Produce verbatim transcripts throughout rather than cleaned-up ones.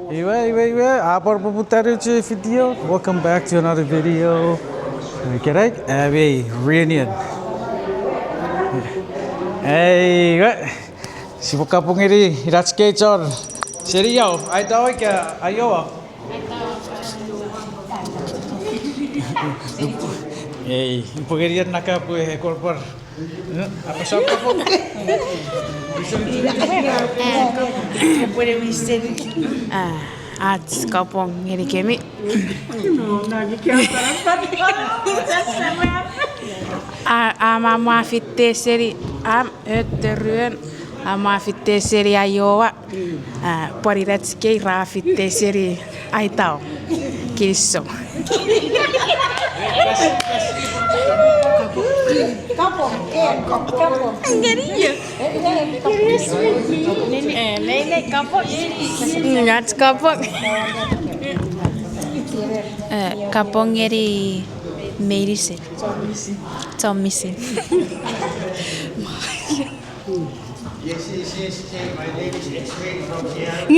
Iwe, iwe, iwe, a pwan poputa nouch ei video. Welcome back to another video. Ikenai, ami reunion. Iwe, sipwe kapong ngeni inach kei chon seni io, Idaho ika Iowa. Ei, upwe ngeni en naka pwe e kon pwan. Apasa kapong. Ah, ach kapong ngenikemi. A, am aua fitte seni, am oteruen, am aua fitte seni Iowa. Ah, pwan inach kei ra fitte seni Idaho. Kinisou. Kapong, eh, kapong. Ngeni io. Eh, nei, nei, kapong. Ngach kapong. Eh, kapong ngeni meinisin. Chon misin. Yes, yes, yes, yes, my name is X-Ray from Seattle.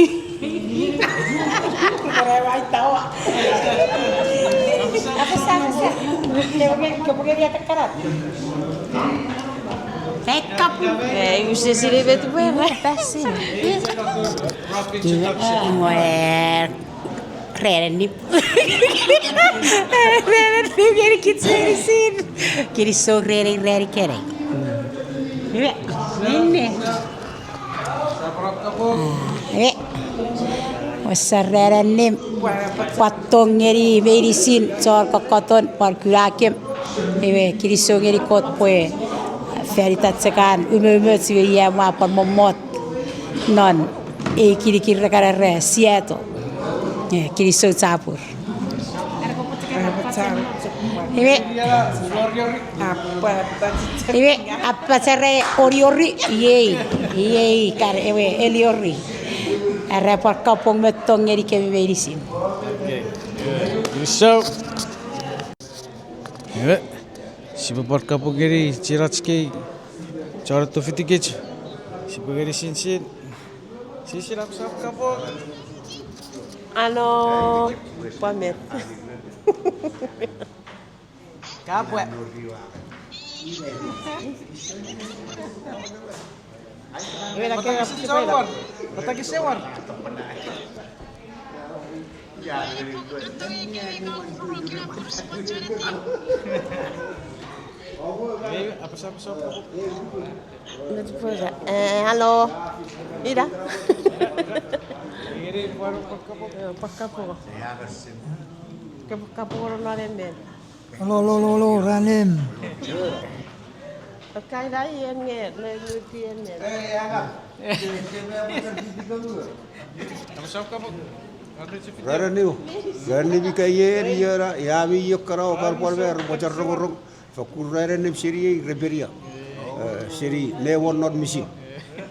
Ei, use sini met we pasin. Rough introduction. Ren annim. Ren annim ngeni kich meinisin. Kinisou ren ei ran ikenai. Iwe, minne. Iwe, wasa ran annim. Pwan tong ngeni meinisin chon kokkoton pwan kunakem. Iwe, kinisou ngeni Kot pwe fan ita chok an umoumoch iwe ia mwa pwan mommot non ei kinikin rekan era Seattle. Eh, kinisou chapur. Iwe, iwe, apachare oriori, iei, iei, kar ewe eliori. Era pwan kapong me tong ngenikemi meinisin. Kinisou. Iwe, sipwe pwan kapong ngeni chienach kei chon atufitikich. Sipwe ngeni sinsin. Sinsin, apasa kapong. Ano, pwan met. Kapwe. Iwe, na kera pisi pela. Pataki sewar. Iwe, apasa, apasa. Let's put that. Eh, hello. Ida. Pwan kapong. Pwan kapong. Kapong, kapong, no, no, no, no. Hello, hello, hello, hello, ran annim. Kaina ien nge, ne nuti ien nge. Ran annim. Ran annim ika ien, iena, ia mi io kana okan pwan mer, mochen rongorong. Fakkun ran annim seni ei Rebenia. Eh, seni ne won non misin.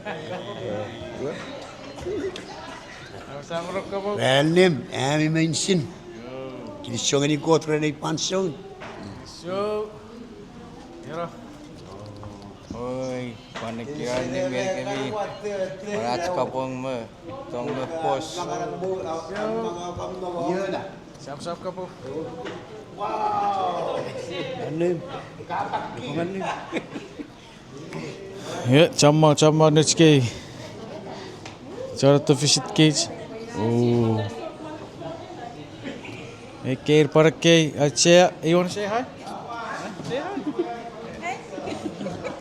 Eh, ran annim, ami meinisin. Kinisou ngeni Kot ren ei fansoun. So, era. Oi, pwan ekkei ran annim ngenikemi. Pwan ach kapong me tong me pos. Sap, sap kapong. Annim. Annim. Iwe, chommong, chommong nouch kei chon atufitikich. Ooh. Ekkei pwan ekkei, uh, Chea, you wanna say hi? Huh? Say hi.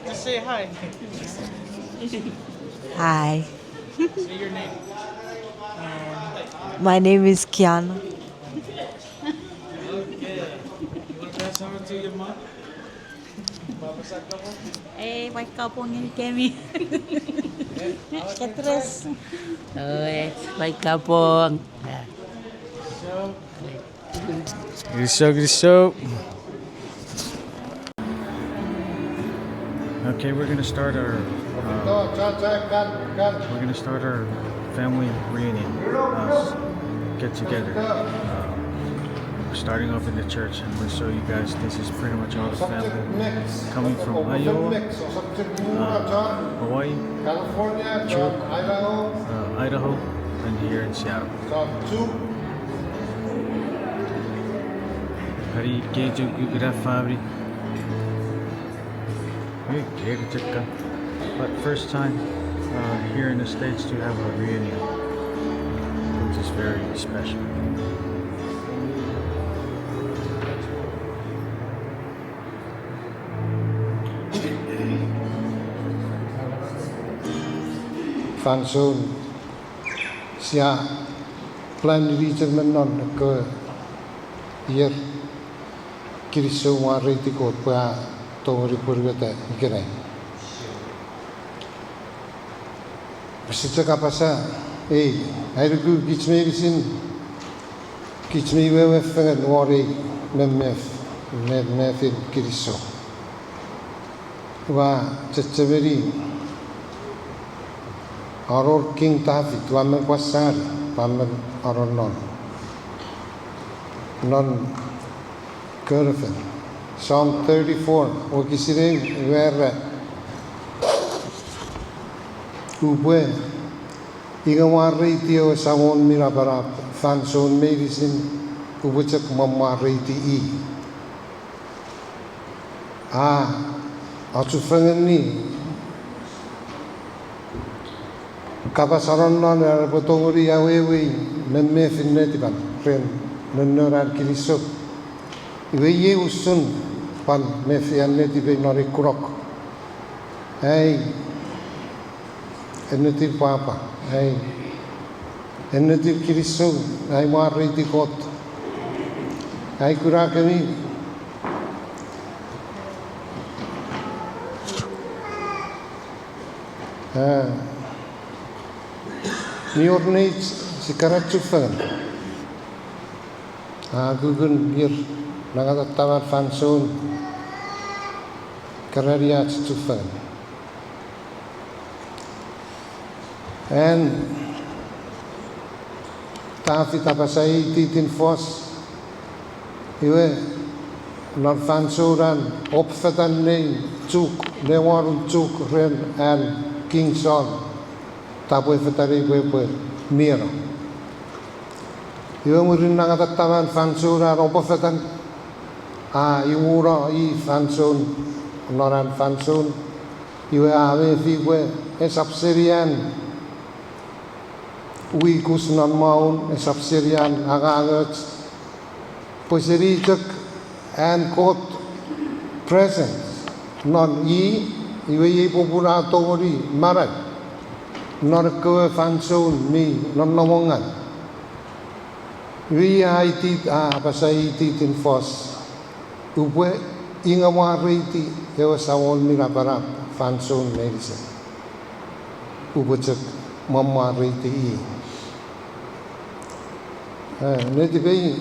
Just say hi. Hi. Say your name. Uh, my name is Kiana. Okay. You wanna pass over to your mom? Ei, pwan kapong ngenikemi. Ketres. Oi, pwan kapong. Kinisou, kinisou. Okay, we're gonna start our, uh, we're gonna start our family reunion, uh, get together. Uh, we're starting off in the church, and we'll show you guys. This is pretty much all the family coming from Iowa, uh, Hawaii, Chuuk, uh, Idaho, Here in Seattle. Top two. Hari kecho kukuna family. Hey, hey, check out. But first time, uh, here in the States to have a reunion, which is very special. Fansoun sia plan irichek me non ekkewe ier, kinisou, mwareiti Kot pwe a tongeni pwonueta ikenai. Use chok apasa ei, ai nuku kich meinisin, kich mi wewe fengen won ei memef, memefin kinisou. Ua chechemeni, a wor King David, ua men pwan sani, ua men anonnon non Psalm thirty-four, wokisin ew, iwe era, upwe inge mwareiti ewe Samon mi Napanap fansoun meinisin, upwe chok mwamwareiti i. A, a chufengeni kapas anonnon, a epwe tongeni awewei memefin netipan ren nonnonan kinisou. Iwe iei usun pwan mefian netipei non ei kunok. Ai ennetin pwapwa, ai ennetin kinisou, ai mwareiti Kot, ai kunakemi. A, mi wor neich sia kan chufengen. A kukkun ir nangatatawan fansoun, kan ach chufengen. An David apasa ei ititin fos, iwe non fansoun an op fetan nei chuk, ne wanun chuk ren an King Saul tapwefetanei pwe epwe nieno. Iwe mwirin nangatatawan fansoun an opofetan, a imuno i fansoun, non an fansoun, iwe a mefi pwe esap seni an wikus non maun, esap seni an angangoch, pwe seni chok an Kot presence non i, iwe iei popun a tongeni manau non ekkewe fansoun mi nonnomongan. Iwe a iti, a apasa ititin fos, upwe inge mwareiti ewe Samon mi Napanap fansoun meinisin, upwe chok mwamwareiti i. A, netipei,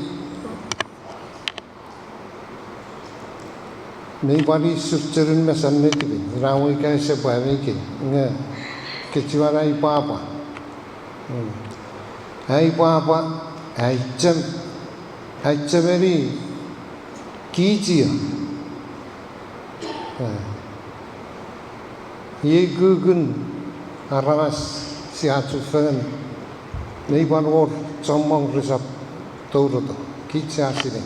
mei pwan i sur chonun mesan netipei, ina mwo ika ese pwa mei kei, nge kechiwan ai pwapwa. Ai pwapwa, ai chem, ai chemeni kich io. Iei kukkun aramas sia chufengen, mei pwan wor chommong resap touroto, kich sia sinei.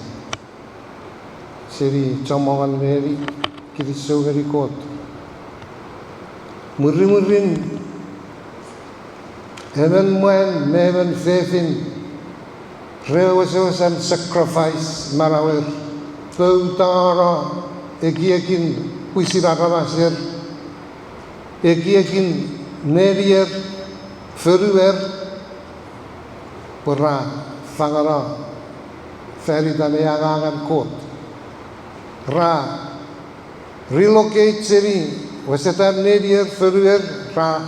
Seni chommongan neni, kinisou ngeni Kot. Mwirimwirin emon mwan me emon fefin re wesewesen sacrifice manauer, poutano ekiekin pwisin aramaser, ekiekin nenier, fonuer, pwe ra fangeno fan itan ei angangen Kot. Ra relocate seni wesetan nenier, fonuer, ra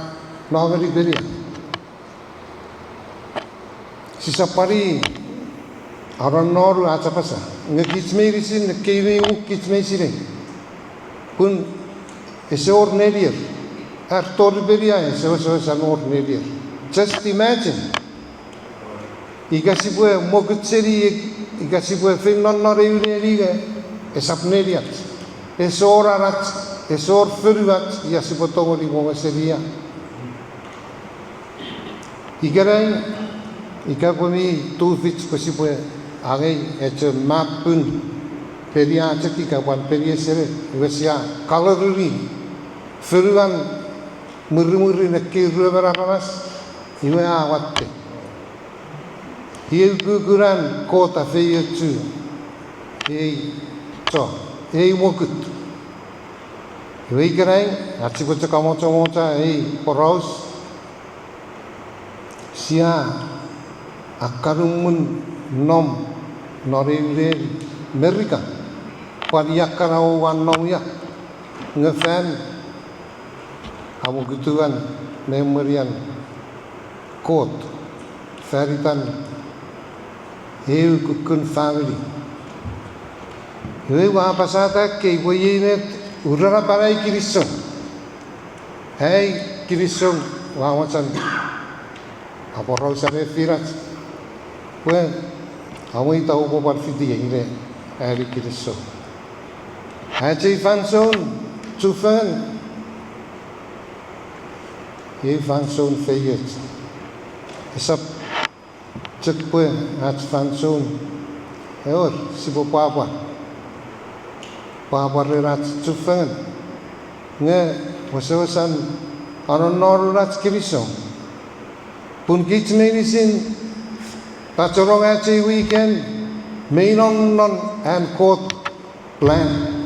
no ngeni Peria. Sisap pwan anonnonu ach apasa, nge kich meinisin, ekkei mi muk kich mei sinei. Pun ese wor nenier. Ar tori Peria ese wesewesen wor nenier. Just imagine. Ika sipwe mokut seni, ika sipwe feino non eu neni nge esap neniach, ese wor anach, ese wor fonuach, ia sipwe tongeni mongo seni ia? Ikenai Ika pwe mi tufich pwe sipwe angei echo map pun peniachok ika pwan peniesene, iwe sia kaloruni fonuan mwirimwirin ekkei ruemon aramas, iwe a watte. Iei ukukun an Kot a feiochu ei cho, ei mokut. Iwe ikenai, ach sipwe chok amochomocha ei poraus, sia akkanumwun nom non ei ren Merika, pwan ia kana oua nom ia, nge fan amokutuan me emwenian Kot, fan itan eu kukkun famini. Iwe ua apasata ekkei pwe iei met uren apan ai kinisou. Ai kinisou ua mochen aporausa nefinach pwe amweita upwe pwan fitiei ne ami kinisou. Ach ei fansoun chufengen, ei fansoun feioch. Esap chok pwe ach fansoun, ewer, sipwe pwapwa. Pwapwa ren ach chufengen. Nge wesewesen anonnonun ach kinisou. Pun kich meinisin, pachenong ach ei weekend, mei nom non an Kot plan.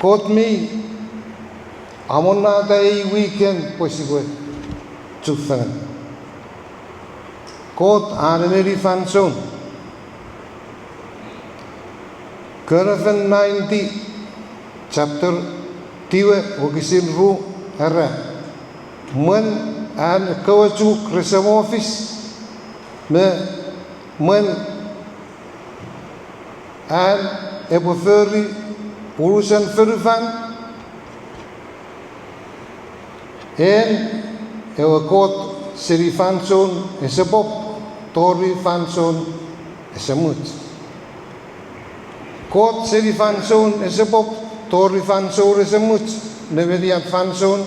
Kot mi amonnata ei weekend pwe sipwe chufengen. Kot a nemeni fansoun. Kenofen ninety, chapter tiwe, wokisin ru, era, mwen an ekkewe chuk rese mwo fis, me mwen an epwe fori unusen fonufan, en ewe Kot seni fansoun ese pop tori fansoun ese much. Kot seni fansoun ese pop tori fansoun ese much, nemenian fansoun.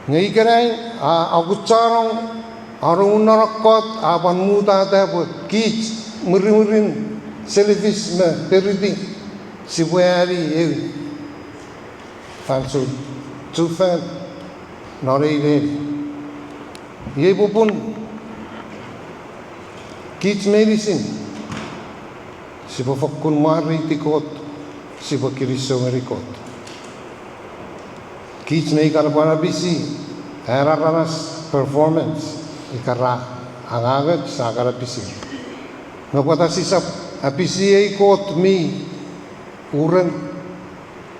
Nge ikenai a akuchanong anumun non Kot a pwan mutata pwe kich mwirimwirin selfish me periti sipwe ani eu fansoun chufengen non ei neni. Iei popun kich meinisin sipwe fokkun mwareiti Kot, sipwe kinisou ngeni Kot. Kich mei kan pwan apisi an aramas performance, ika ra angangoch sa kan apisi. Nge pwata sisap apisi ei Kot mi uren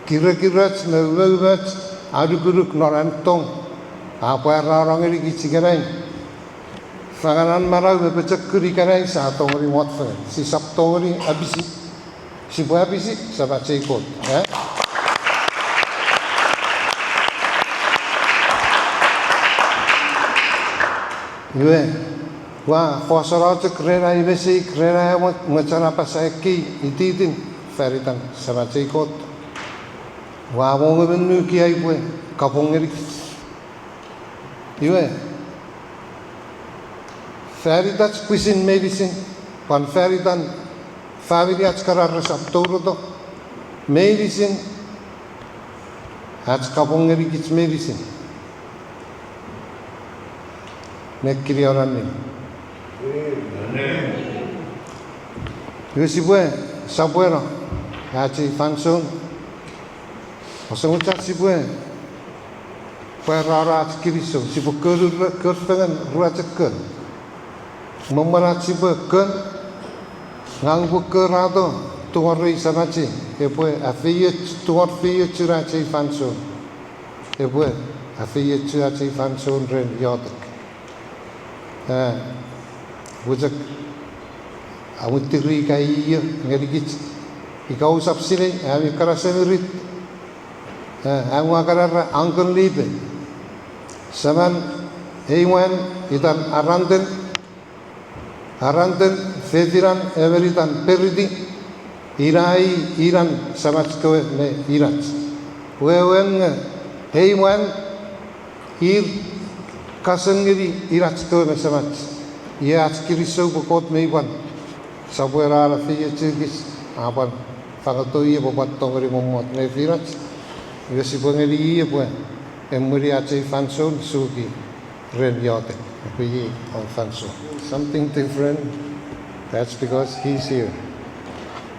kirekiroch me umoumoch, anukunuk non an tong, a pwarano ngenikich ikenai. Fangeno manau me pochokun ikenai sa tongeni mot fengen. Sisap tongeni apisi. Sipwe apisi Samach ei Kot, e? Iwe, ua fosorochok ren ai mesei, ren ai mwe-, mwochen apasa ekkei ititin fan itan Samach ei Kot. Ua mongo me nuki ai pwe kapong ngenikich. Iwe, fan itach pwisin meinisin, pwan fan itan famini ach kana resap touroto, meinisin, ach kapong ngenikich meinisin. Nekkini anan. Iwe sipwe sopweno ach ei fansoun. Ouse mochen sipwe pwarano ach kinisou, sipwe kon, kon fengen ruachok kon. Me mwen ach sipwe kon, ngang upwe korato tungorei Samach epwe afeioch, tungor feiochun ach ei fansoun. Epwe afeiochu ach ei fansoun ren iotek. E, pwe chok amwitiri ika io ngenikich, ika ousap sinei, ami kana semirit, e, am ua kan era Uncle Lipe. Seman ei mwan itan Aranten, Aranten fefinan emon itan Periti, ina i inan semach kewe me inach. Wewen nge ei mwan ir kasen ngeni inach kewe me semach. Iei ach kinisou pwe Kot mei pwan sopweno an feiochukich, a pwan fangato i epwe pwan tongeni mommot nefinach. Iwe sipwe ngeni i epwe emweni ach ei fansoun suki ren iotek. Epwe i om fansoun. Something different. That's because he's here.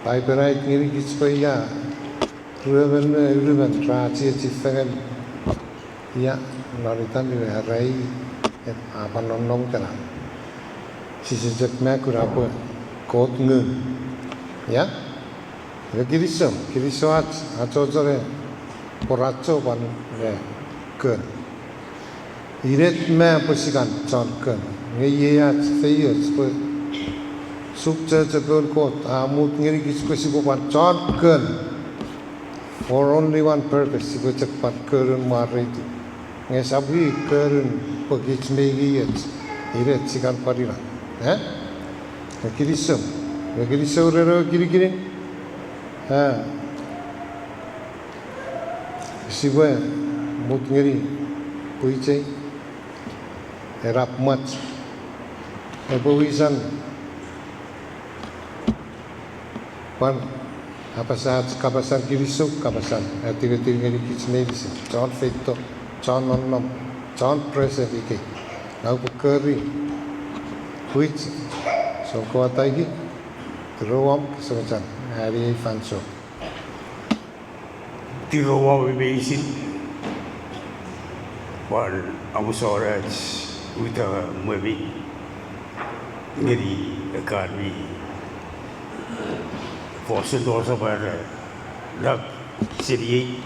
Paipen a aiti ngenikich pwe ia ruemon me unumon ra chiechi fengen ia non itan iwe ara i a pwan nonnom kana. Sise chok me kuna pwe Kot ngun. Ia? Iwe kinisou, kinisou ach, achocho ne pworacho pwan ne kon. Inet me pwe sikan chon kon. Nge iei ach feioch pwe suk chochopon Kot a mut ngenikich pwe sipwe pwan chon kon. For only one purpose, sipwe chok pwan konun mwareituk. Nge sap i konun pwe kich mei ngioch, inet sikan pwan ina. Eh? Nge kinisou, nge kinisou ren ewe kinikinin. Ah. Sipwe mut ngeni pwichei, erap mwach, epwe wisan pwan apasa ach kapasan kinisou, kapasan etiwetiw ngenikich meinisin, chon feito, chon nonnom, chon present ikei. Ngang upwe kori pwich, sou kewe ataiki, tirow om, kese mochen ani ei fansoun. Tirow om meinisin, pwan amusor ach uta mwemi ngeni ekkan mi fosun osopara nap seniei,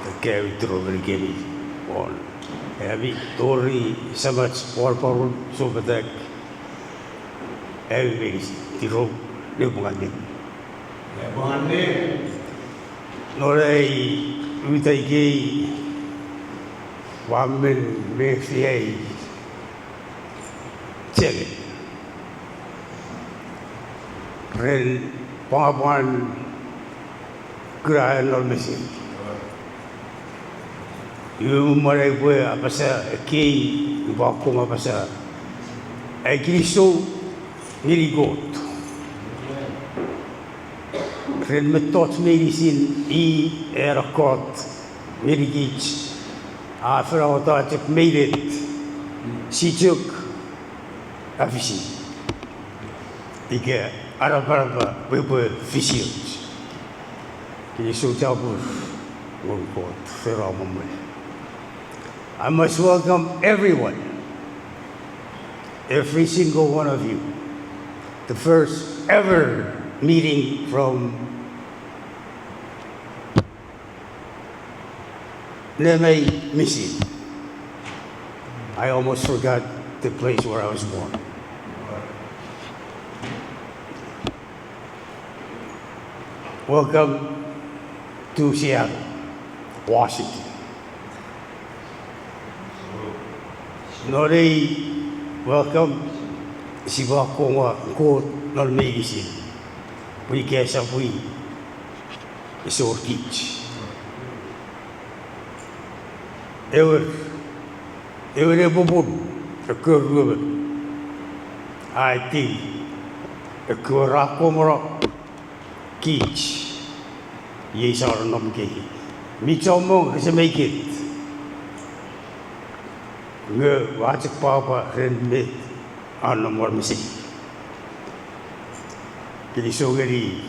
ekkewe tirow ngenikemi won ami tori Samach won poron sopetak, ami meinisin tirow nepwongani. Non ai uta ikei, ua men mefi ai chenge ren pwapwan kuna non mesei. Iwe mwo mwan ai upwe apasa ekkei, upwe akkom apasa ai kinisou ngeni Kot ren mettoch meinisin i a kokkot ngenikich, a fen aueta chok me inet, si chok afisi ika anapanapa pwe epwe fisioch. Kinisou chapur ngonuk Kot, fero mwomwen. I must welcome everyone, every single one of you. The first ever meeting from Nemei Misin. I almost forgot the place where I was born. Welcome to Seattle, Washington. Non ei welcome, sipwe akkomwa Kot non meinisin, pwe ika esap i, ese wor kich. Ewer, ewer e popun ekkewe ruemon, aiti ekkewe ra akkomwa kich, iei sa nonnom ikei. Mi chommong rese make it. Nge ua chok pwapwa ren met a nom won mesei. Kinisou ngeni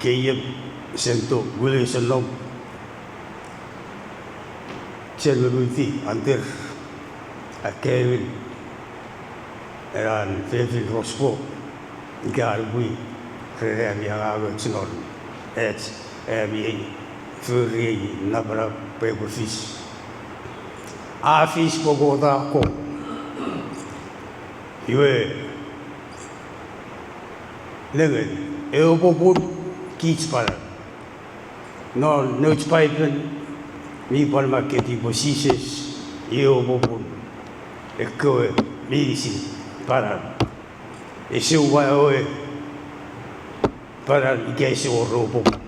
Keiem, Sento, Williamson nom, Chen me Luti, Anter, akkaewin, enan fefin Rospo, ika an pwi, ren ami angangoch non ach ami ei fori ei napanap pwe epwe fis. A fis pwe Kot a akkom. Iwe, nengeni, ewe popun kich panan. Non nouch Paipen mi pwan makketi pwe Jises i ewe popun ekkewe meinisin panan. Ese uwa ewe panan ika ese wor ewe popun.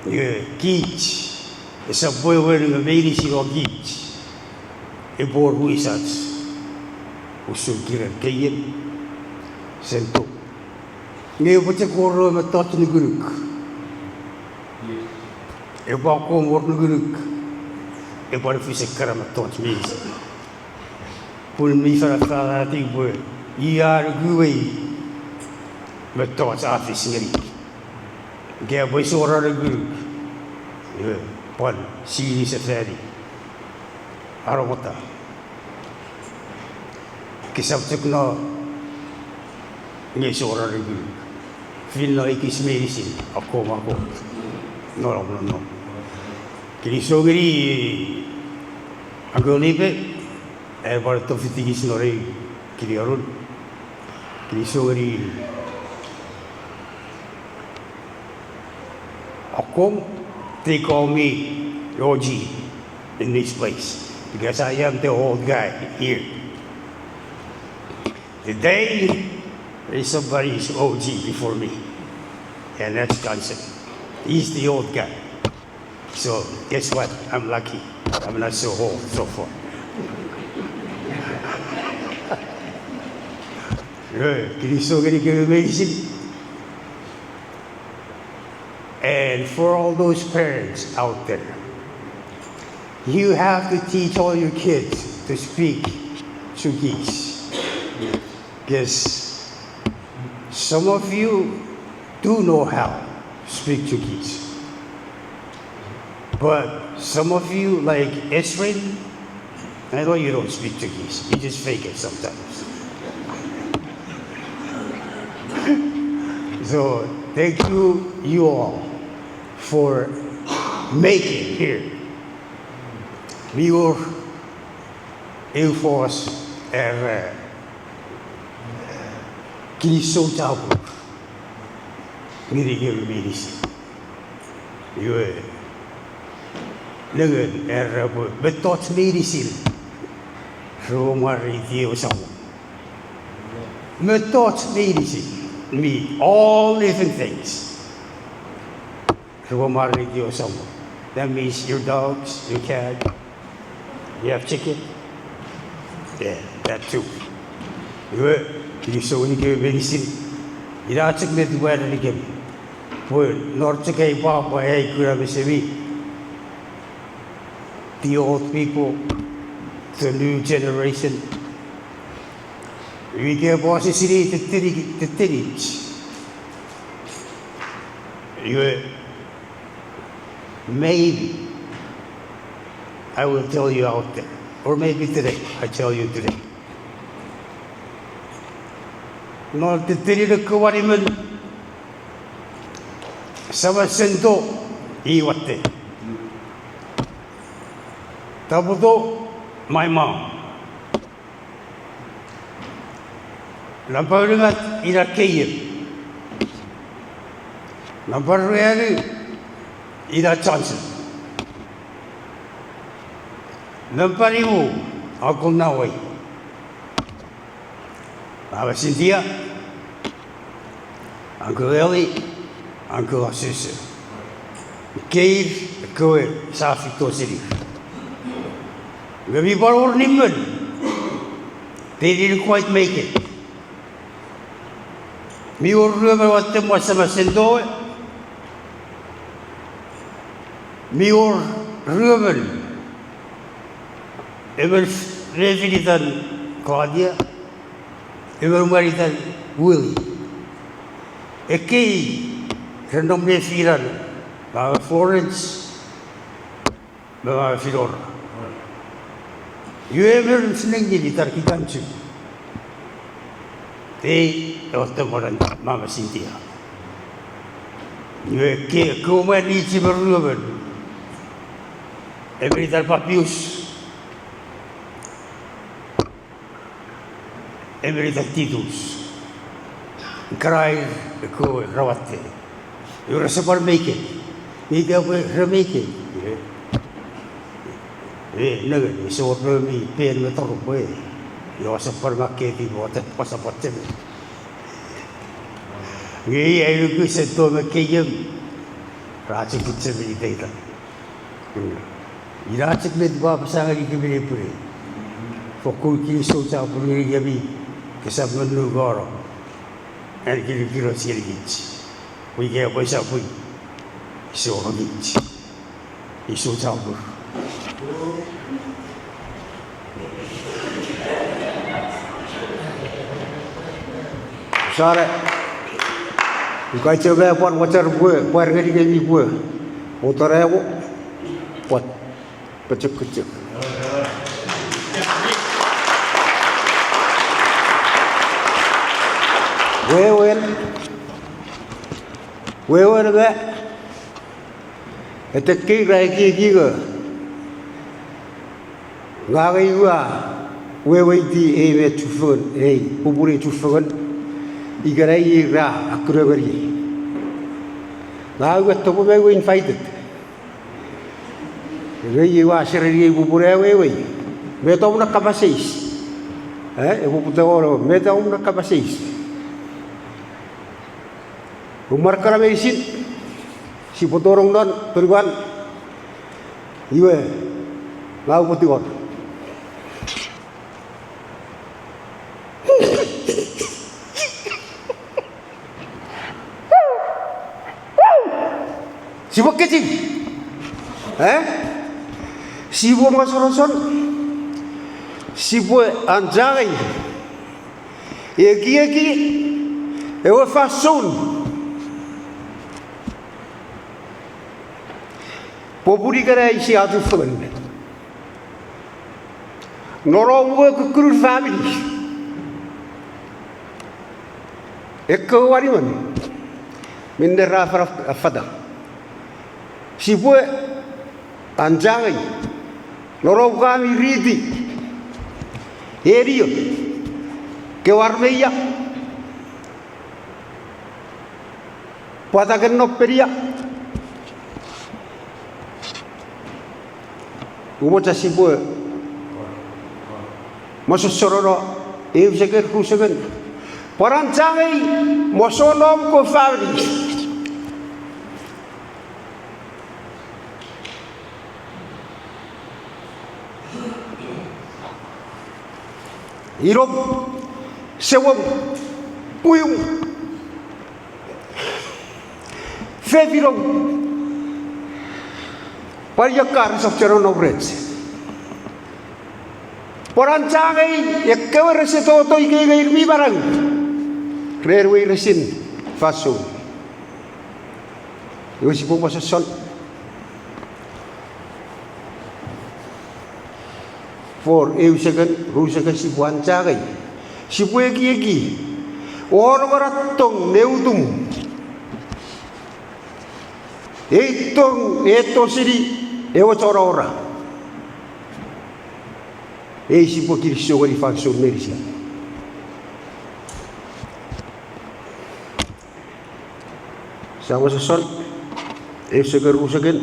Nge kich, esap wewen nge meinisin o kich, epwe wor wisach Usun kiren keien, sento. Nge epwe chok wor ewe mettoch nukunuk. Epwe akkom wor nukunuk. Epwe fis ekkana mettoch meinisin. Pun mi afanafan ati pwe i a nukuei mettoch a fis ngeni. Ika epwe ese wor nukunuk, iwe pwan sini sefani. Arapata. Kesap chok no nge ese wor nukunuk. Fin no ekis meinisin, akkom, akkom. No, no, no, no. Kinisou ngeni Uncle Lipe, e pwan tufich ikis non ei kiniarun. Kinisou ngeni akkom, they call me O G in this place, because I am the old guy here. Today, there is somebody is O G before me, and that's Johnson. He's the old guy. So, guess what? I'm lucky. I'm not so old so far. Eh, kinisou ngeni kewe meinisin. And for all those parents out there, you have to teach all your kids to speak Chuukese. Because some of you do know how to speak Chuukese. But some of you, like Esrin, I know you don't speak Chuukese. You just fake it sometimes. So, thank you, you all, for making here. Mi wor eu fos era, kinisou chapur ngeni kewe meinisin. Iwe, nengeni era pwe mettoch meinisin repwe mwareiti ewe Samon. Mettoch meinisin, mi all living things repwe mwareiti ewe Samon. That means your dogs, your cat, you have chicken? Yeah, that too. Iwe, kinisou ngeni kewe meinisin, ina chok met upwe erenikemi. Pwe non chok ai pwapwa ai kuna mesemi, the old people, the new generation. Ika pwal sisini teteni-, tetenich. Iwe, maybe I will tell you out there, or maybe today I tell you today. Non tetenin ekkewe nimen, Saman Sento, i watte. Tapoto, my mom. Nampa unungat ina Keiem. Nampa ruanu ina Johnson. Nampa nimu, Uncle Nawei. Mama Cynthia, Uncle Eli, Uncle Asoso. Keir ekkewe sa feito seni. Nge mi pwan wor nimen, they didn't quite make it. Mi wor ruemon watte mwan Saman Sento. Mi wor ruemon, emon nefin itan Claudia, emon mwan itan Willie. Ekkei re nom nefinan, Mama Florence, me Mama Filora. Iwe emon nengin itan Kikanchu. Ei, ewe temwanan Mama Cynthia. Iwe ke, ekkewe mwan ichi me ruemon, emon itan Papius, emon itan Titus. Karair ekkewe ra watte. Iwe resap pwan make it. Nge ika pwe re make it, e, nengeni, ese wor mi pen me toropwe. Iwe asap pwan makketi pwe asap pwan chechemeni. Nge i ai nuku Sento me Keiem ra chok chechemeni iteitan. Ina chok met ua apasa ngenikemi pwe Fokkun kinisou chapur ngenikemi, kesap men nukono an kinikiroch ngenikich. Pwe ika pwe esap pwe ese wor kich. Kinisou chapur. Sara, ika chok pwan wachar pwe pwar ngenikemi pwe otorewo, pwan pochokochok. Wewen, wewen me etekei ra ekieki nge ngang ei ua weweiti ei met chufengen, ei pupunu chufengen, ikenai ra akkuno ngeniei. Ngang ua topwe me ua invited. Iwe iei ua sereni ei pupunu awewei. Met om na kapas eis? Eh, epwe pute ono, met om na kapas eis? Umar kana meinisin, sipwe tonong non ponuan, iwe, ngang upwe tingor. Sipwe kechiw. Eh? Sipwe mosonoson. Sipwe anchangei. Ekieki ewe fansoun. Popun ikenai sia chufengen. Non om we kukkunun famini, ekkewe wanimen minne ra fen affata. Sipwe anchangei. Non om ka miriti, enio, kewe ar me ia, pwata ke nopenia. Umocha sipwe mososonono eu seken, ru seken. Pwan anchangei, mosonom kewe famini. Inom, sewom, puium, fefinom, pwan io ka resap chon nom rech. Pwan anchangei ekkewe rese toto ikei nge ir mi manau ren weiresin fansoun. Iwe sipwe mososon. For eu seken, ru seken sipwe anchangei. Sipwe ekieki won ekkana tong ne utum. Ei tong e etto seni ewe chon awora. Ei sipwe kinisou ngeni fansoun meinisin. Sia mososon, eu seken, ru seken.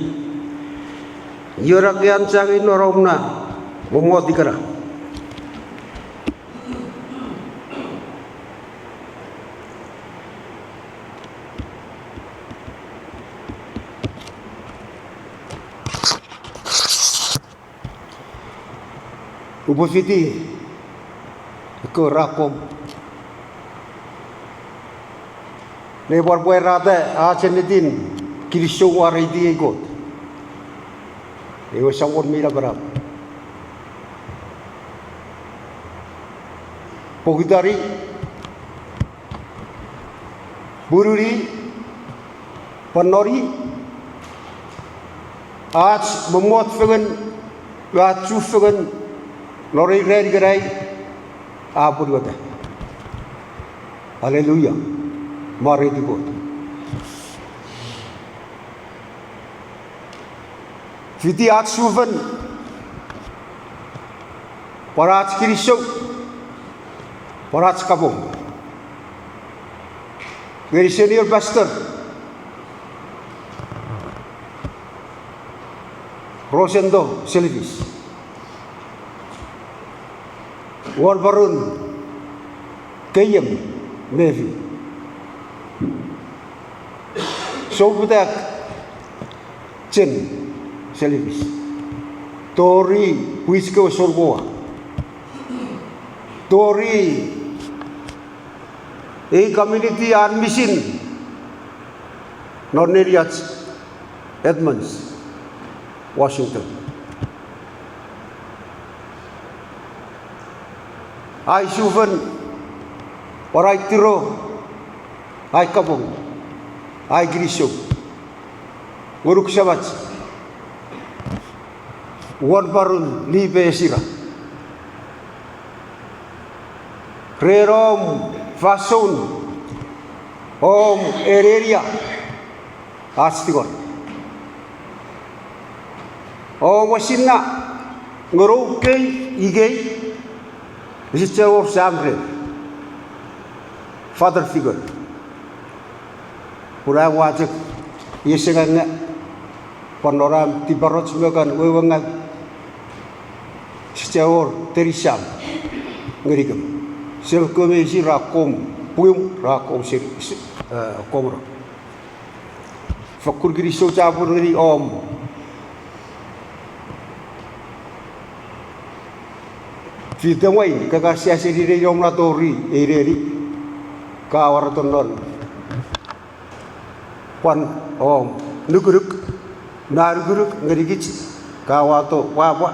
Io ra ke anchangei non om na mommot ikana? Upwe fiti ekkewe ra akkom ne pwan pwarata ach ennetin kinisou mwareiti ei Kot, ewe Samon mi napanap. Pokutani, pununi, pwan noni ach mommot fengen, ach chufengen non ei ran ikenai, a pwonueta. Aleluia. Mwareiti Kot. Fiti ach sufen, pwan ach kinisou, pwan ach kapong ngeni senior pastor Rosendo Selfis, won parun Keiem Mefi, souputak Chen Selfis, tori pwich kewe sounkoa, tori ei community an misin non neniach Edmonds, Washington. Ai sufen, pwan ai tiro, ai kapong, ai kinisou ngonuk Samach won Parun Lipe Esira ren om fansoun, om enenia ach tingor, om esinna ngonuk kei ikei, ese chiwen wor sam rer, father figure. Pun am aua chok iesenganga, pwan non am tiparoch me kan wewengau, ese chiwen wor teni sam ngenikem. Sem kewe meinisin ra akkom pwium, ra akkom seni, e, akkomoro. Fokkun kinisou chapur ngeni om fitemwain kaka sia seni nei om na tori ei neni ka warato non pwan om nukunuk, na nukunuk ngenikich, ka wato pwapwa,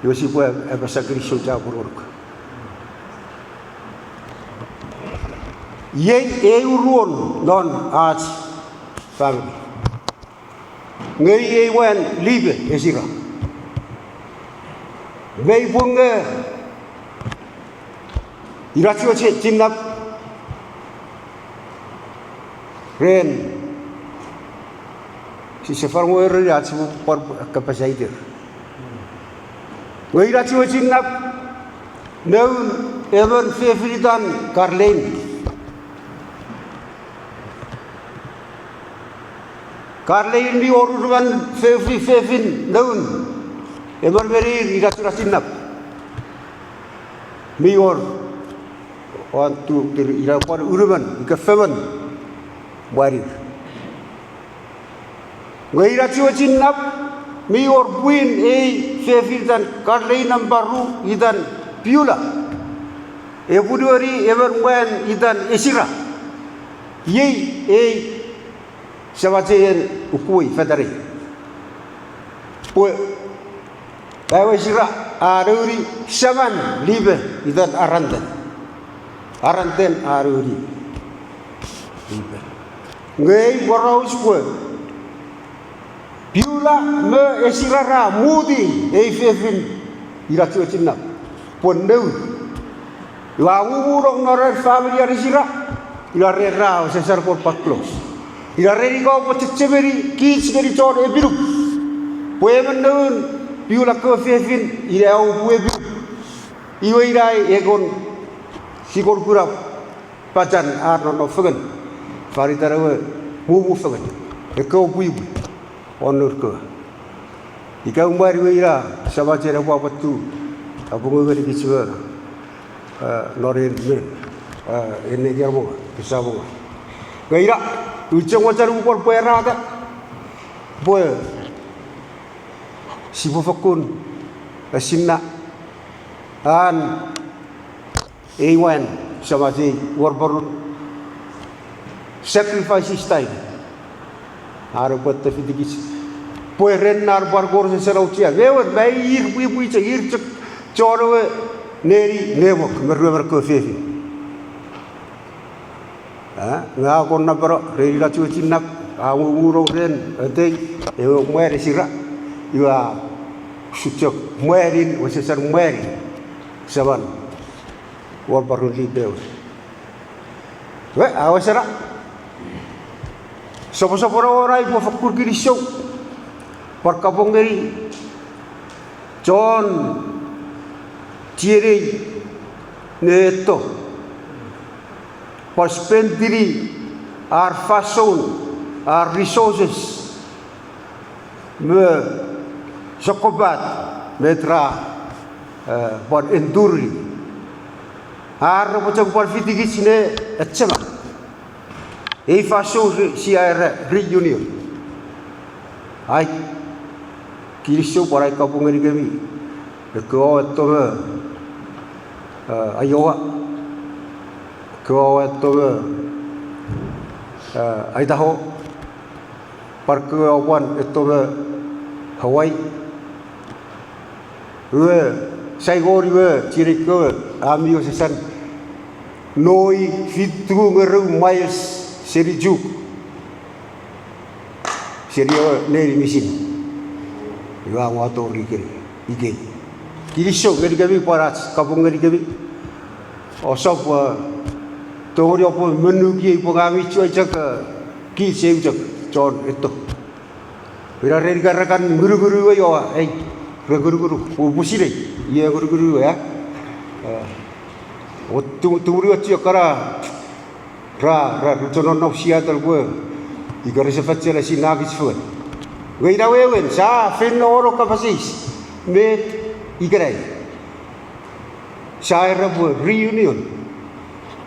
iwe sipwe apasa kinisou chapur ngonuk. Iei ei uruon non ach famini. Ngeni ei mwan Lipe Esira, mei pung nge ina chiwen chinnap ren, sise far mo ereni ach sipwe pwan kapas aitir. Nge ina chiwen chinnap noun emon fefin itan Karlein. Karlein mi wor uruman fefin, fefin noun emon me neir ina chiwen chinnap. Mi wor, one, two, three, ina pwan uruman ika femon mwanir. Nge ina chiwen chinnap mi wor pwin ei fefin itan Karlein nampa ru itan Piula. E punueni emon mwan itan Esira. Iei ei samach en ukuei fetanei. Pwe ewe Esira a nouni seman Lipe itan Aranten. Aranten a nouni Lipe. Nge ei poraus pwe Piula me Esira ra muti ei fefin ina chiwen chinnap pwe noun. Iwe a mumunong non rer famini an Esira, ina rer ra wesewesen pwan pwan close. Ina rer ika oupwe chechemeni kich ngeni chon Epinup, pwe emon noun Piula kewe fefin ina oupwe Epinup. Iwe ina ei kon, si kon kuna pachan ar nonnom fengen fan itan ewe mumu fengen, ekkewe pwipwi won nour kewe. Ika mwan we ina samach en epwe pwapwa, apungu ngenikich we, e, non en men, e, en nenian mongo, kesa mongo. Nge ina, ua chok mochen upwe pwarata pwe sipwe fokkun esinna an ei mwan samach ei wor poron sacrifice his time an epwe fetikich pwe ren an pwan kor sesen auchea. Me wor, me ir pwipwi chok, ir chok chon ewe neni nemok me ruemon kewe fefin. A, nge a kon napeno ren ina chiwen chinnap, a mumunong ren atei ewe mwan Esira, iwe a su chok mwanin, wesewesen mwanin seman wor poron Lipe we. We, a wesena. Soposopono won ai upwe fokkun kinisou pwan kapong ngeni chon chienei ne etto pwan spendini ar fansoun, ar resources me sokkopat met ra, e, pwan endure, ar repwe chok pwan fitikich ne achema ei fansoun sia era reunion. Ai kinisou pwan ai kapong ngenikemi, ekkewe oua etto me Iowa, kewe oua etto me Idaho, pwan kewe oua pwan etto me Hawaii. Iwe, saingon iwe chienei kewe, ami osesan noi fitu ngerou miles seni Chuuk, seni ewe neni misin. Iwe a wato tori ikei. Kinisou ngenikemi pwan ach kapong ngenikemi. Ousap tongeni oupwe monuki ei pwe ngang mi chok, kich eu chok chon etto. Ina ren ika re kan ngunungunu ei, oua ei, re ngunungunu pwe, pwe sinei iei ngunungunu ei, a? O, tumunu chok kana ra, ra, ra chononno Seattle pwe ika rese fachela sinna kich fengen. Nge ina wewen, sia feino won kapas eis, met ikenai? Sia era pwe reunion.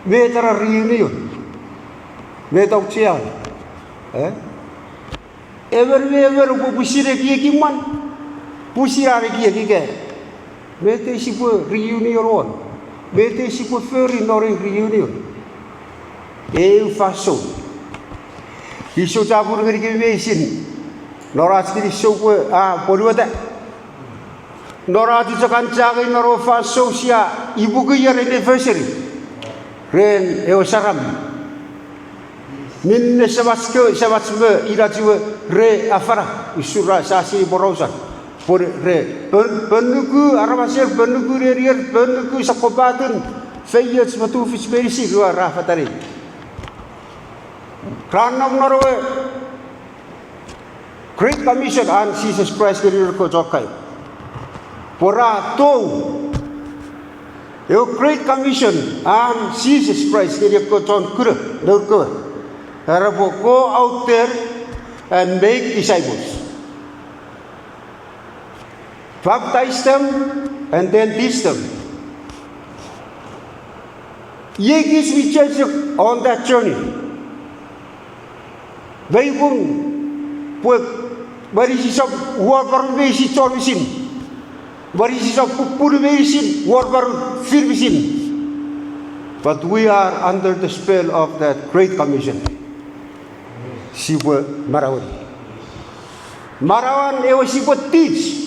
Met ena reunion? Met auchean? E? Emon me emon pwe pwisin ekieki mwan, pwisin an ekieki ika met ei sipwe reunion won, met ei sipwe fori non ei reunion. Eu fansoun. Kinisou chapur ngenikemi meinisin, non ach kinisou pwe a pwonueta. Non ach chok anchangei non ewe fansoun sia ipuku ier anniversary ren ewe saram. Minne semach kewe, semach me inach we re afana, usun ra sa sinei porausan. Pwe re pon-, ponuku aramaser, ponuku nenier, ponuku sokkopaten feioch me tufich meinisin iwe ra fatanei. Ra nom non ewe Great Commission an Jises Kraist ngeni nour kewe chon kaeo. Pwe ra tou ewe Great Commission an Jises Kraist ngeni ekkewe chon kuno, nour kewe. Era pwe, go out there and make disciples. Baptize them and then teach them. Iei kich mi chok on that journey. Mei pung pwe mwen sisap wor parun meinisin chon misin. Mwen sisap pupunu meinisin wor parun fin misin. But we are under the spell of that Great Commission. Sipwe manaueni. Manauan ewe sipwe teach.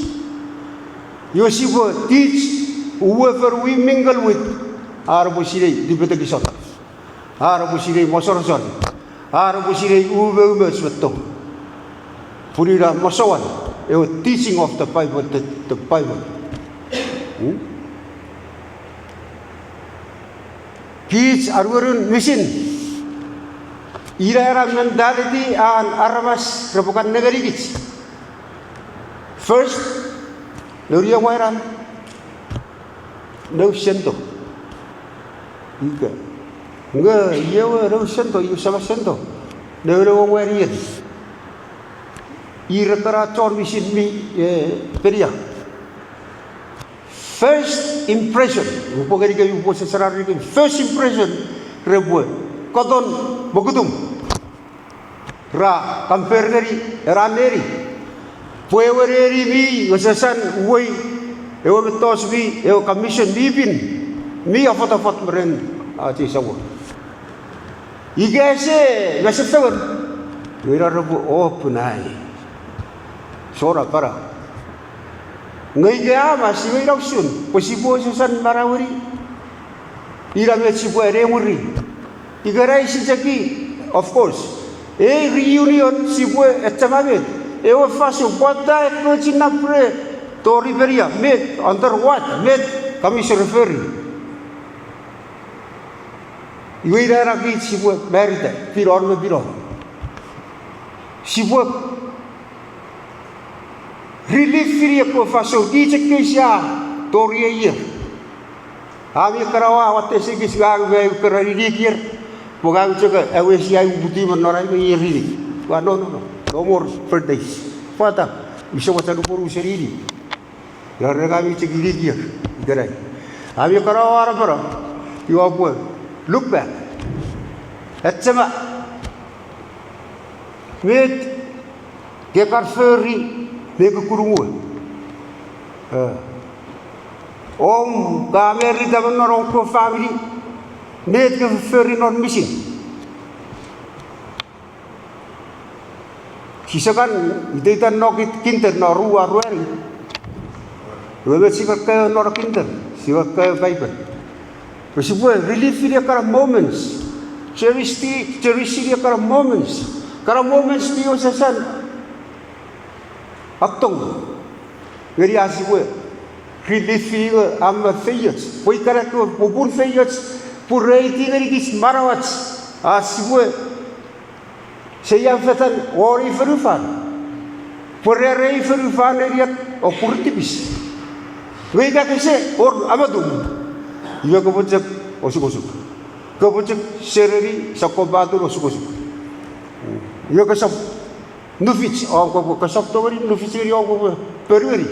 Iwe sipwe teach, uwe fen we mingle with, ar repwe sinei tipetekison, ar repwe sinei mosonoson, ar repwe sinei umoumoch me tong. Pun ina masouan ewe teaching of the Bible, the, the Bible. Kich aruerun misin, ina ena mentality an aramas repwe kan nengeni kich. First, nouni ewe mwan, noun sento. Ika, nge iei ewe noun sento, iei sama sento. Noun ewe mwan iei. Ir ekkana chon misin mi, e, Peria. First impression, upwe ngenikemi, upwe sesena ngenikemi, first impression, repwe katon mokutum. Ra compare ngeni ena neni. Pwe ewe neni mi ngesesan uwei, ewe mettoch mi, ewe commission mi pin, mi afotafot me ren ach ei Samon. Ika ese, ese fengen, iwe ina repwe open eye. Sora para. Nge ika a mas, iwe ina usun pwe sipwe osesan manaueni. Ina met sipwe anemwiri. Ika ese cheki, of course, ei reunion sipwe achema met, ewe fansoun pwata ekkoch chinnap re tori Peria, met, under what, met commission re fori. Iwe ina ena kich sipwe marita, pinon me pinon. Sipwe relief-ini ekkewe fansoun kich ekkei sia tori ei ier. Ami ekkana oua watte sekis ngang me ekkana inik ier, pwe ngang chok awesi ai uputiw me non ai me ier inik. Ua, no, no, no. No more birthdays. Pwata, use mochen upwe seni inik. Ina ren ami chok inik ier ikenai. Ami ekkana oua napano, iwe oupwe look back. Achema met ke kan fori me kukkun mwo. E, Om ka married emon non om kewe family, met ke fori non misin? Sisekan iteitan no kit kinder no ru a ruani. Iwe met sipwe kaeo non kinder, sipwe kaeo Paipen. Pwe sipwe relive ekkana moments. Cherish, cherish ekkana moments. Ekkana moments mi wesewesen attong ngeni ach sipwe relive-ini am feioch. Pwe ikkana kewe popun feioch pwe reiti ngenikich manauach ach sipwe seian fetan won ei fonufan. Pwe rere ei fonufan nenian o purun tipis. Nge ika kese wor amatum, iwe kopwe chok osukosuk. Kopwe chok sereni sokkopaten osukosuk. Iwe kosap nufich om kopwe, kosap tongeni nufich ngeni om kopwe ponueni.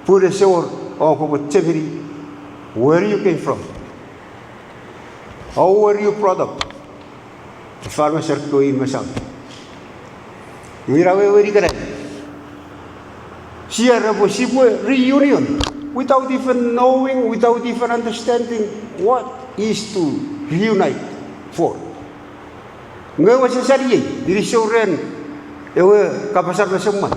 Pun ese wor om kopwe chemeni where you came from, or where you brought up. Fan meser kewe in me sam. Iwe ina wewen ikenai, sia era pwe sipwe reunion without even knowing, without even understanding what is to reunite for. Nge ewe sesaliei, inisou ren ewe kapas an mesen mwan.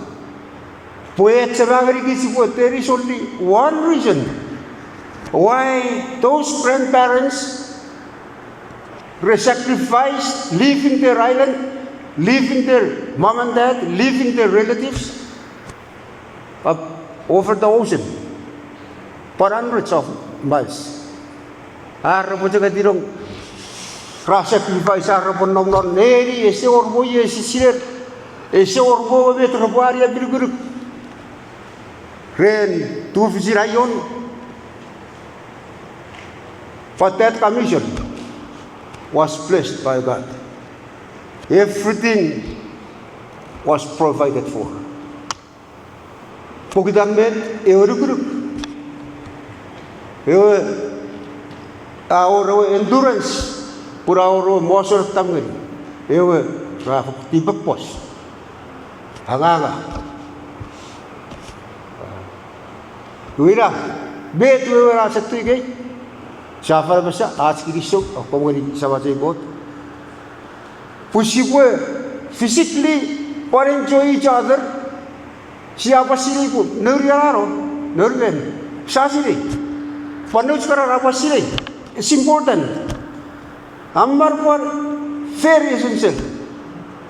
Pwe echema ngenikich pwe there is only one reason why those grandparents re sacrifice leaving their island, leaving their mom and dad, leaving their relatives, up over the ocean, for hundreds of miles. Ar repwe chok etinong, ra sacrifice ar repwe nom non neni ese wor mo ie sisiner, ese wor mo met repwe ani apinukunuk ren tufichin aion. But that commission was blessed by God. Everything was provided for. Pokiten met, ewe nukunuk, ewe, a wor ewe endurance, pun a wor ewe mosonotam ngeni, ewe, ra tipepos, anganga. Iwe ina, met wewen ach sotun ikei, sia fen apasa ach kinisou akkom ngeni Samach ei Kot. Pwe sipwe physically pwan enjoy each other, sia pwan sinei pwe nour ian a no, nour men, sa sinei. Pwan nouch kewe ra pwan sinei. It's important. A men pwan very essential.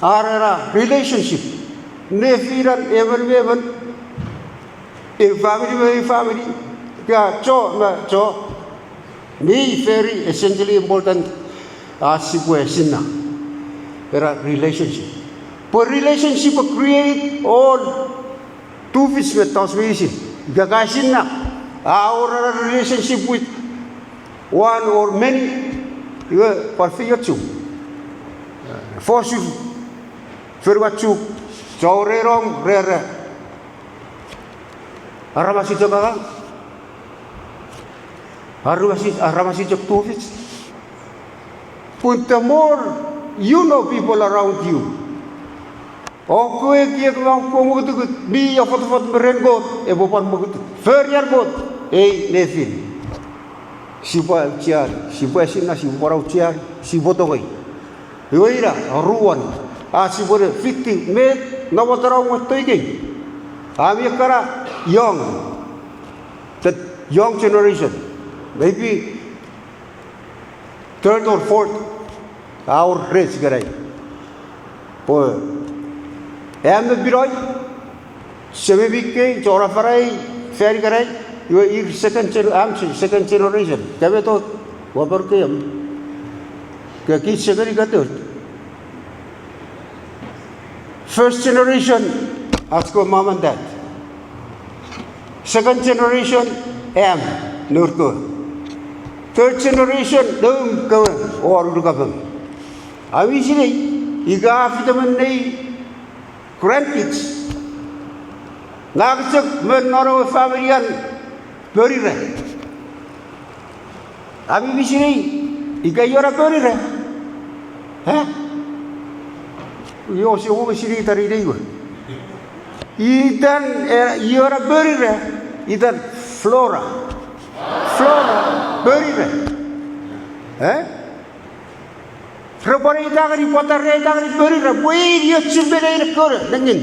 Are ena relationship, nefinen emon me emon, eu family me eu family, ka cho me cho, mi very essentially important ach sipwe esinna ena relationship. Pwe relationship create all tufich me mettoch meinisin. Ika ka esinna, a wor ena relationship with one or many, iwe pwan feiochum. Fosun, fonuachuk, chou re nom rere, aramasen chok angang, aramasen, aramasen chok tufich. Pun the more you know people around you, o kewe ekiek me om kewe mokutukut mi afotofot me ren Kot, epwe pwan mokutukut forian Kot ei nefin. Sipwe aucheani, sipwe esinna, sipwe pwan aucheani, sipwe tongei. Iwe ina aruan, ach sipwe ne fiti met namot ena mwen to ikei. Ami ekkana young, the young generation, maybe third or fourth, a wor rech ikenai. Pwe, am me pinoi, sememi kei, chon afanafan fan ikenai, iwe ir second gen-, am second generation. Ka met, ua pwan kei am, ke kich second ika third. First generation, ach kewe mom and dad. Second generation, am, nour kewe. Third generation, noum kewe, o ar unukapem. Ami sinei, ika a fitemon nei grandkids, ngang chok me non ewe family an ponira. Ami mi sinei ika ion a ponira? E? Io, sia mo sinei itan inei we. Itan, e, ion a ponira, itan Flora. Ponira. Eh? Repwe eita ngeni, pwata re eita ngeni ponira, pwe i ni ochun me nein ekkewe nengin.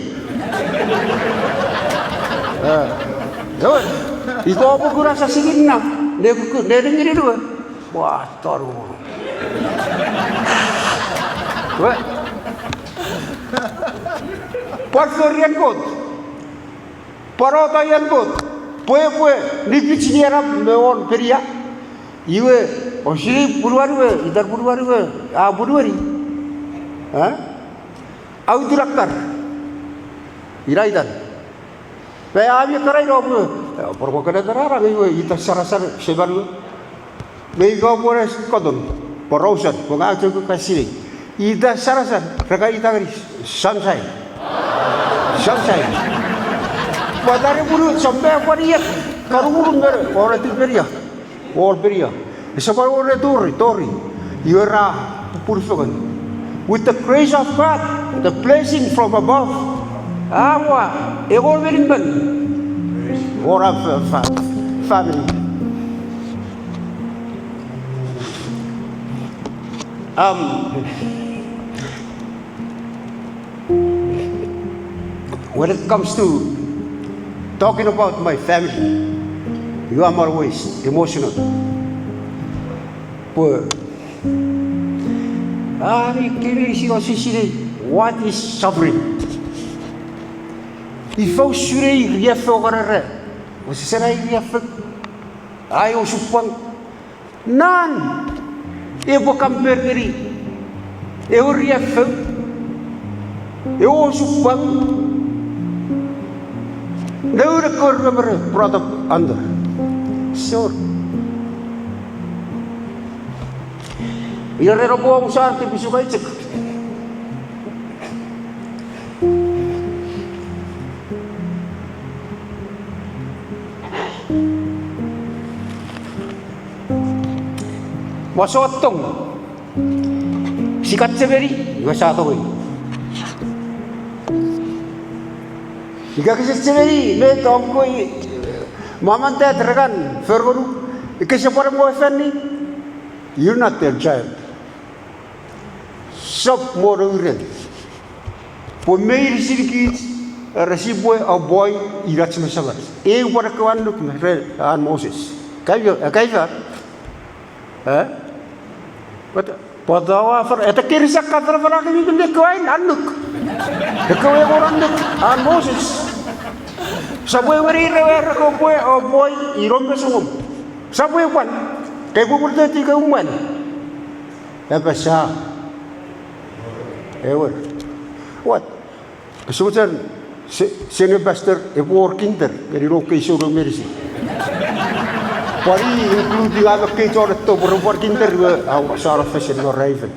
Eh. Ewe, ika oupwe kuna sasingin na, ne kuku, ne nengin iwe. Pwa, toru. Ewe. Pwan fori an Kot. Pwan oto ian Kot, pwe epwe nikichini arap me won penia. Iwe, osinei punuan we, itan punuan we, a punueni. Eh? Autunakkar. Ina itan. Pwe ami ekkana ino pwe, eh, pwe rokokene tanara, iwe, itan sarasan seman we. Me ika pwe re koton, porausan, pwe ngang chok ka sinei. Ita sarasan, re ka ita ngeni, sunshine. Sunshine. Pwata re punu, somme pwan iek, karumurun me, pwe re ti penia. Wor penia. Ese pwan wor re tori, tori. Iwe ra pupunu fengen. With the grace of God, the blessing from above. Awa, ewe menimen. Wor a fa-, fa-, family. Um, when it comes to talking about my family, you are always emotional. Pwe, ah, mi kemi si osi sinei, what is suffering? Ifa usun ei riaffou karere? Osisena ei riaffou? Ai osupwang. Nan epwe compare ngeni ewe riaffou, ewe osupwang, noun ekkewe ruemon brought up under. Sure. Ina ren oupwe omusar tipisuk ai chok. Mwo sotong. Sia kan chechemeni, iwe sia tongei. Ika kese chechemeni, met om koi, mom and dad re kan for ngonuk, ika kese pwan mwo efani, you're not their child. Sap mwo nouren. Pwe meinisin kich, era sipwe apwonueta inach me samach. Eu pwan ekkewe annuk me ren an Moses. Kaio, eh, kaifa? Eh? But, but aua for, eta kirisak ka fanafanakemi ekkewe annuk. Ekkewe engon annuk an Moses. Sap wewen ir ewe era kopwe apwonueta inom me songom. Sap we pwan, kei pwe purteti ke umwan. Apasa. Ewer. What? Kese mochen se-, senior pastor epwe wor kinder ngeni noum kei souneng meinisin. Pwan including am ekkei chon etto pwe repwe wor kinder, iwe, aua, sara fesen no raven.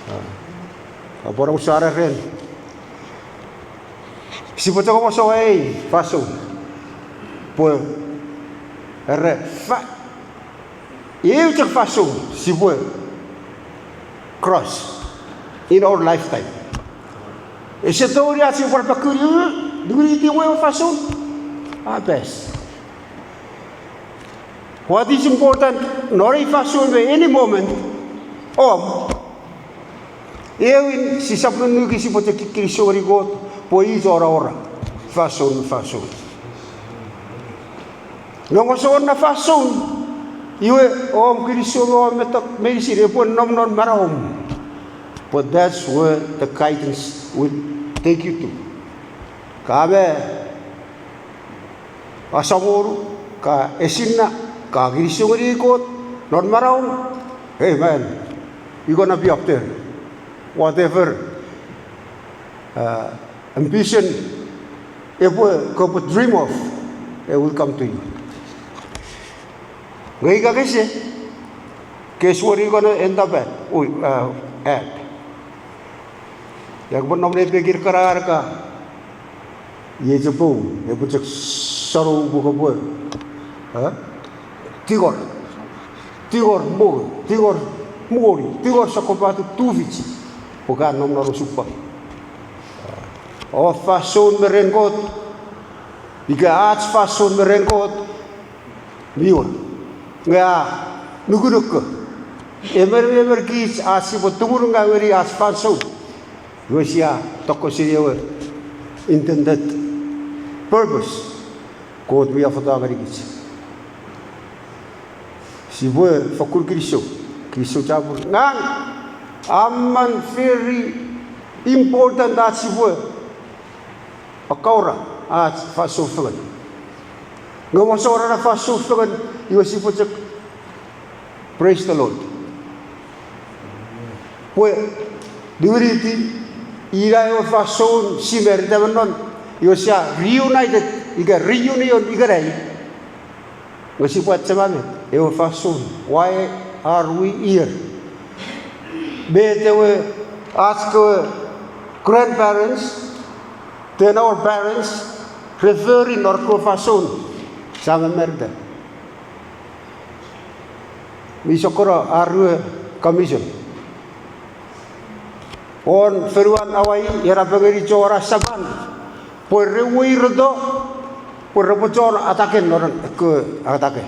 Ah. Apwan sara ren. Sipwe chok amasoua ei fansoun. Pwe, era, fa-, eu chok fansoun sipwe cross in our lifetime. Ese tongeni ach sipwe pakuni, nukuni iti ewe fansoun. A pass. What is important, non ei fansoun me any moment, om, ewin sisap nunuki sipwe chok kinisou ngeni Kot, pwe i chon aora fansoun me fansoun. Nge mosoun na fansoun, iwe om kinisou me om metek meinisin epwe nom non manauom. But that's where the guidance will take you to. Ka me asamonu, ka esinna, ka kinisou ngeni Kot non manauom, hey man, you're gonna be up there. Whatever, uh, ambition epwe, kopwe dream of, it will come to you. Nge ika kese, guess where you're gonna end up at? Ui, uh, at. Ia kopwe nom nepekin kana ka, iei chok poum, epwe chok sanou pwe kopwe, eh? Tingor. Tingor mo, tingor moni, tingor sokkopatu tufich. Pwe ka nom non osupwang. O fansoun me ren Kot, ika ach fansoun me ren Kot, Mi wor. Nge a nukunuku. Emon me emon kich ach sipwe tumunungaw ngeni ach fansoun. Iwe sia tokko seni ewe intended purpose Kot mi a fota ngenikich. Sipwe fokkun kinisou, kinisou chapur. Ngang, a men very important ach sipwe akkaura ach fansoun fengen. Nge masouan ena fansoun fengen, iwe sipwe chok praise the Lord. Pwe, niwiniti, ina ewe fansoun sia marita me non, iwe sia reunited, ika reunion ikenai. Nge sipwe achema met ewe fansoun, why are we here? Met ewe ach kewe grandparents, then our parents, re fori non ekkewe fansoun sia mamarita. Mi sokkono ar we commission won fonuan Hawaii, era pengeni chon Sapan, pwe re weireto, pwe repwe chon atake non ekkewe atake.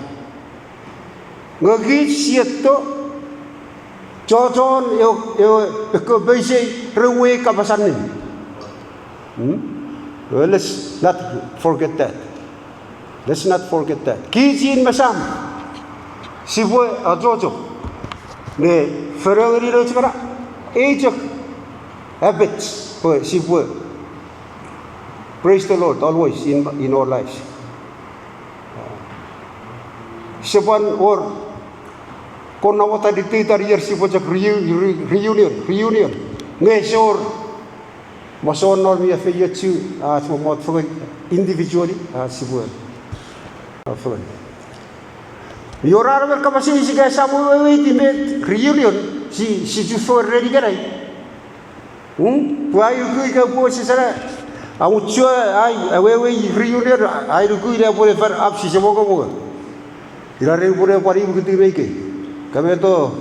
Nge kich sia etto, chochon ewe, ewe, ekkewe peisei re uwei kapas allim. Let's not forget that. Let's not forget that. Kich in me sam, sipwe achocho ne fori ngeni nouch kana ei chok habits pwe sipwe praise the Lord always in, in our lives. Sipwe pwan wor kon namot a dictator ier sipwe chok reu-, re-, reunion, reunion. Nge ese wor masouan non mi efeiochu ach mommot fengen individually ach sipwe fengen. Mi wor ar emon kapas eis ika esap weweiti met reunion si, si chufengen ren ikenai. Pwe ai nuku ika pwe sisana, a muchua ai, awewe reunion, ai nuku ina pwe fan ap sise mongo mongo. Ina ren pwe pwan imukiti me ikei. Kameto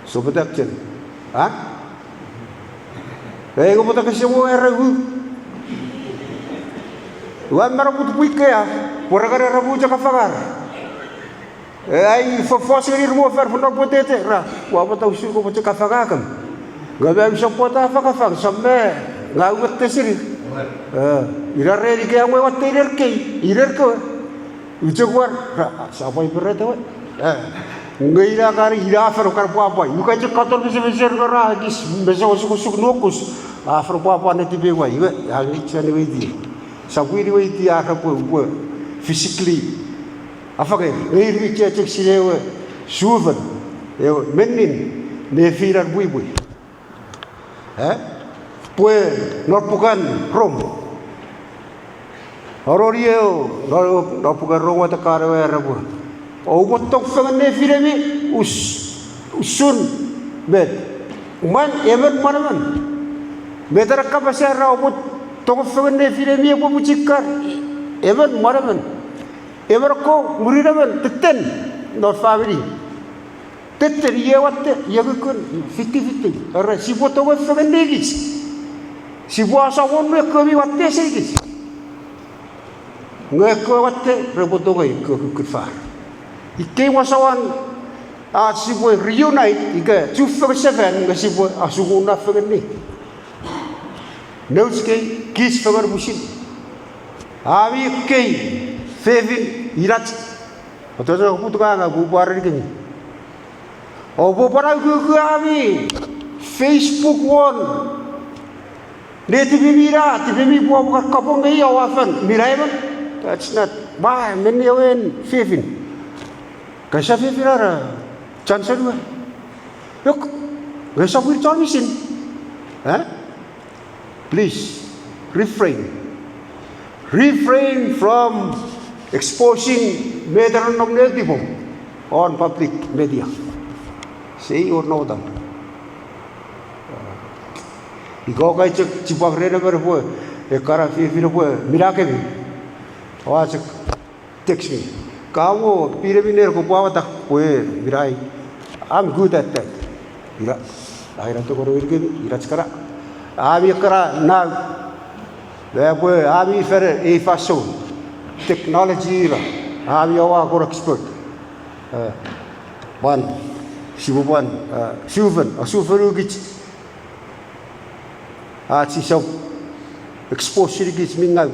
sopetak chen. A? E, ngo pwata kese mo era u. Ua mara put pwikea, pwe ra kan era mu chok afangar. E, ai fofos ngeni rumo fan fono pwetete ra, ua pwata usun ko pwe chok afangakem. Nge me usap pwata afangafang, sap me, nga uwette seni. E, ina ren ika mwe watte iner kei, iner kewe. Uchok war, ra, sa pwai perete we. E, nge ina kan, ina fen kan pwapwai. Uka chok katon mesemesen nge ra ekis mese osukosuk nuokus. A fen pwapwa netipei wai, iwe, a ngi chani weiti. Sap wini weiti a repwe, pwe physically afangei, nge ir mi chechek sine ewe sufen, ewe mennin, nefinan pwipwi. E? Pwe non pukan Rom. Aroni ew, non, non pukan Rom watte kan ewe era pwe, oupwe tong fengen nefinemi, us-, usun met. Mwan, emon manaman. Met ena kapas era oupwe tong fengen nefinemi epwe mwichikar, emon manaman. Emon ko mwirin emon, tetten non famini. Tetten, ie watte, ie kukkun, fiti fiti. Era sipwe tong fengen nekich. Sipwe asomonu ekkewe mi watte senikich. Nge ekkewe watte repwe tongei ekkewe kukkun far. Ikkei masouan ach sipwe reunite ika chufengen sefan nge sipwe asukuna fengeni. Nouch kei, kich fengen pwisin. Ami ekkei fefin inach, ototo putukanga pupwareni kemi. Oupwe pwan aukuku ami Facebook won netipemi ina, tipemi pwe oupwe kapong ngeni oua fen, mi na emon. That's not, ma, menni ewe fefin. Kasa fefin ara, chansan we. Yok, nge sap wir chon misin. E? Please, refrain. Refrain from exposing met a nonnom netipom on public media. Sei or no tam. Ika okai chok chipwang ren emon pwe, ekkana fefin pwe, mi na kemi. Oua chok text me. Ka mo pinemi ner kopwe awatak pwe mi na, I'm good at that. Ina, a ina tongoro ir kemi, ina chikara. Ami ekkana now. Pwe ami fere ei fansoun. Technology ira. Ami oua kon expert. Eh, pwan, sipwe pwan, eh, sufen, asufen ukich. Ach sisap expose sinikich mi ngau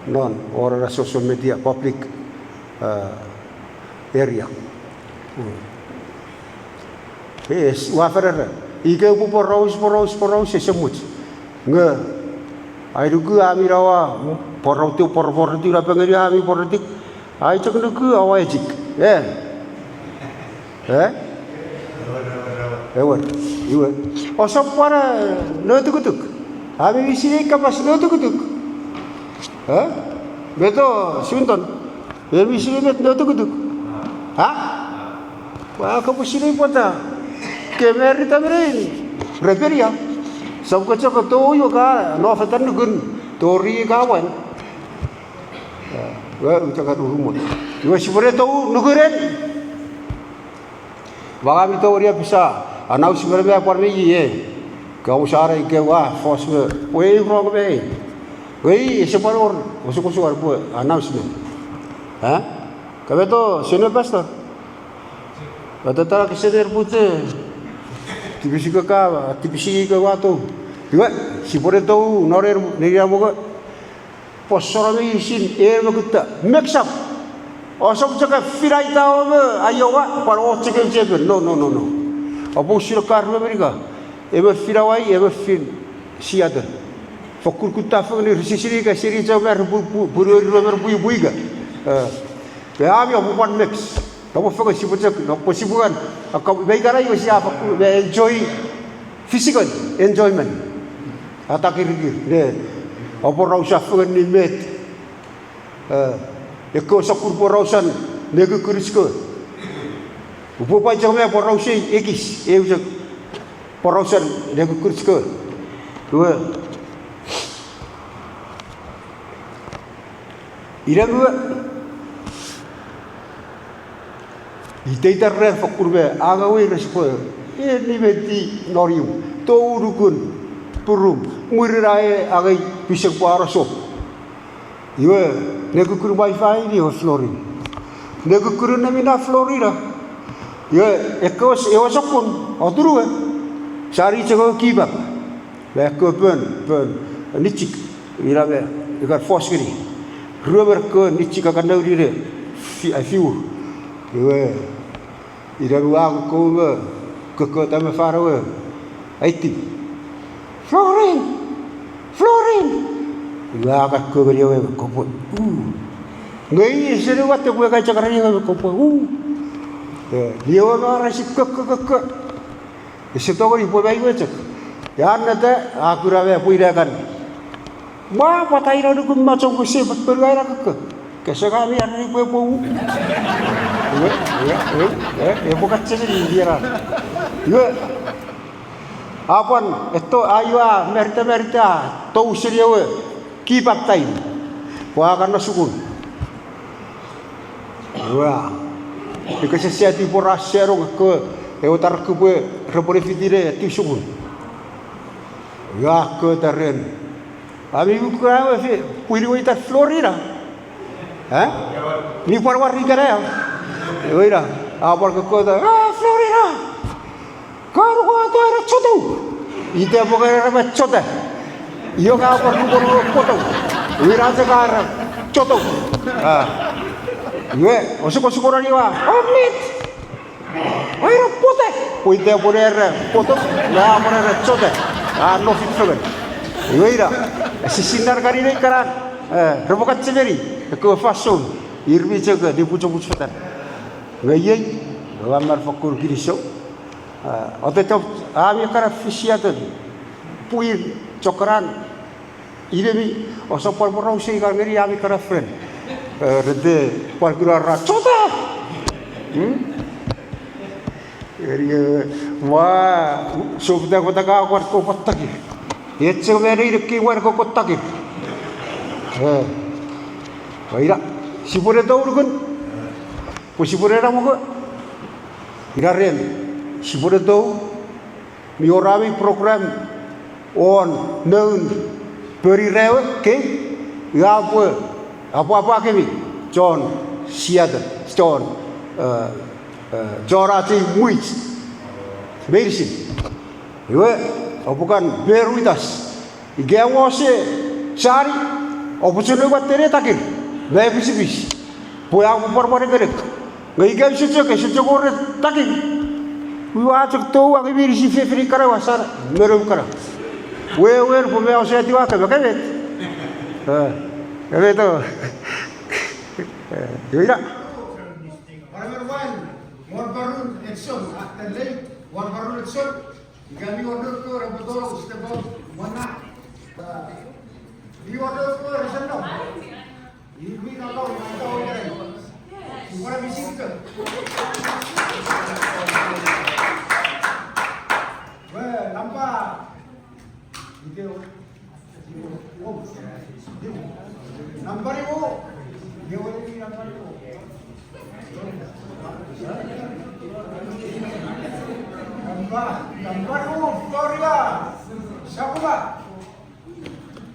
non orana social media, public, eh, area. Mm. Yes, ua ferere. Ika upwe poraus, poraus, poraus, ese much. Nge, ai nuku ami nawa, poraus, poraus, poraus, ina pengeni ami poraus. Ai chok nuku oua echik. Eh? Eh? Ewer, iwe. Ousap pwan notukutuk. Ami mi sinei kapas notukutuk. Eh? Meto, Sinton. Ami mi sinei met notukutuk. Ha? Ua kopwe sinei pwata. Ke marita me nein. Repenia. Sap ke chok tou iwe ka no fetan nukun. Tori ka wan. Eh, we, uta ka urumon. Iwe sipwene tou nukuren. Ua ami tou ria pisa, announce me pwan me ie. Ka usara ike ua, fos me, we rong me. We, ese pwan wor, osukosukan pwe, announce me. Eh? Ka meto, senior pastor. Ka tata ke senior pute. Tipisi ke ka, tipisi ke ua tou. Iwe, sipwene tou, norer, neria moke. Pwe soro meinisin, e me kutta, mix up. Ousap chok finaita o me Iowa, pwan o chok eu chepen. No, no, no, no. Oupwe usun ekkan ruemon ika. Emon fin Hawaii, emon fin Seattle. Fokkun kutta fengen ir sisini ika seni chok me pu-, pu-, punuer ruemon pwipwi ika. Eh, me ami oupwe pwan mix. Oupwe fengen sipwe chok, oupwe sipwe kan. Akkom, me ikana iwe sia fokkun, me enjoy physical enjoyment. Atakirikir, ne, oupwe rausa fengen ni met. Eh, ekkewe sokkun pworausan ne kukkunus kewe. Upwe pwan chok me pworausei ekis, eu chok pworausan ne kukkunus kewe. Iwe, ina mwo, iteiten ran fokkun me angang weires pwe, e nimeti nonium, tou nukun, purum, mwirin a e angei pisek pwe a no sop. Iwe, ne kukkun wifi ni ewe Florina. Ne kukkun nemi na Florina. Iwe, ekkewe s-, ewe sokkun, oturue, sani chok ewe kibap. Me ekkewe pon, pon, nichik, ina me, ikan fos ngeni. Ruemon ekkewe nichik akan nounire, fi-, eh, fiur. Iwe, ina me ua kokko me, kokkota me fan ewe, aiti. Florin! Florin! Iwe a kan kokko ngeni ewe, kopwe, u. Nge i ese ne watte pwe kan chok ereni ewe, kopwe, u. Eh, ni ewe me ara sip kokko, kokko. Ese tongeni pwe mei we chok. Ia neta, a kuna me pwe ina kan. Mwa, pwata ina nukun machom pwe se pepelu aina kokko. Kese ka mi areni pwe pwe u. Ewe, ewe, ewe, ewe, epwe kachemeni iera. Iwe, a pwan, eto, a iwa, marita, marita, tou seni ewe, ki baptize. Pwe a kan no sukun. Ua. Ika sese ati pwe ra senong ekkewe, ewe tarakku pwe repwe ne fiti ne tiu sukun. Ua ekkewe taren. Ami mukura ewe fi-, pwini we ita Florina. Eh? Ni pwan wari ikana. Ewe ina. A pwan kokkota. Ah, Florina! Ka ruko ato era chotou. Ite pokere reme chota. Io ka pwan ruko ruko kotou. Wira chok ara chotou. Ah. Iwe, osukosuko raniwa. Omit. Oira pote. Pwe ite pwan era kotou. Na pwan era chota. Ah, no fit fengen. Iwe ina. Sisin nar kanine ikanan. Eh, repwe kachemeni. Ekkewe fansoun. Ir mi chok, nipuchopuch fetan. Nge iei, ewe a man fokkun kinisou. Eh, oteto, ami kana fisiaten. Pwin, chokkanan, inemi, ousap pwan pworausei kan ngeni ami kana friend. Eh, rete, pwan kuna ra, chota! Hmm? Eri, eh, mwa, sopita kotaka kwan kopataki. Etse me nei reki wan kopataki. Eh. Oira, sipwene tou nukun. Pwe sipwene namoko. Ina ren, sipwene tou, mi wor ami program won noun pori rewe, ke, ia pwe, apwapwa kemi, chon, Seattle, chon, eh, eh, chon ach ei mwich meinisin. Iwe, oupwe kan bear with us. Ika ouse sani, oupwe chok nouwat ne takir me pisipis, pwe a pwan pwan etenek. Nge ika use chok, use chok wor ne takir, iwe a chok tou angei meinisin fefin kana, ua sani me noum kana. Wewen pwe mi ausening ua keme kemet. Eh, kemet o. Eh, iwe ina. Waramer wan, Warbarun Edson, after late, Warbarun Edson, ika mi wor nour kewe repwe tou step out, mwana. Mi wor nour kewe rese nom. Iwe mi nonnom, nonnom ika. Iwe mi sipwe. We, nampa. Ike. Nampa nimu. Iwe, nampa nimu. Nampa, nampa nimu, Gloria Sakuma.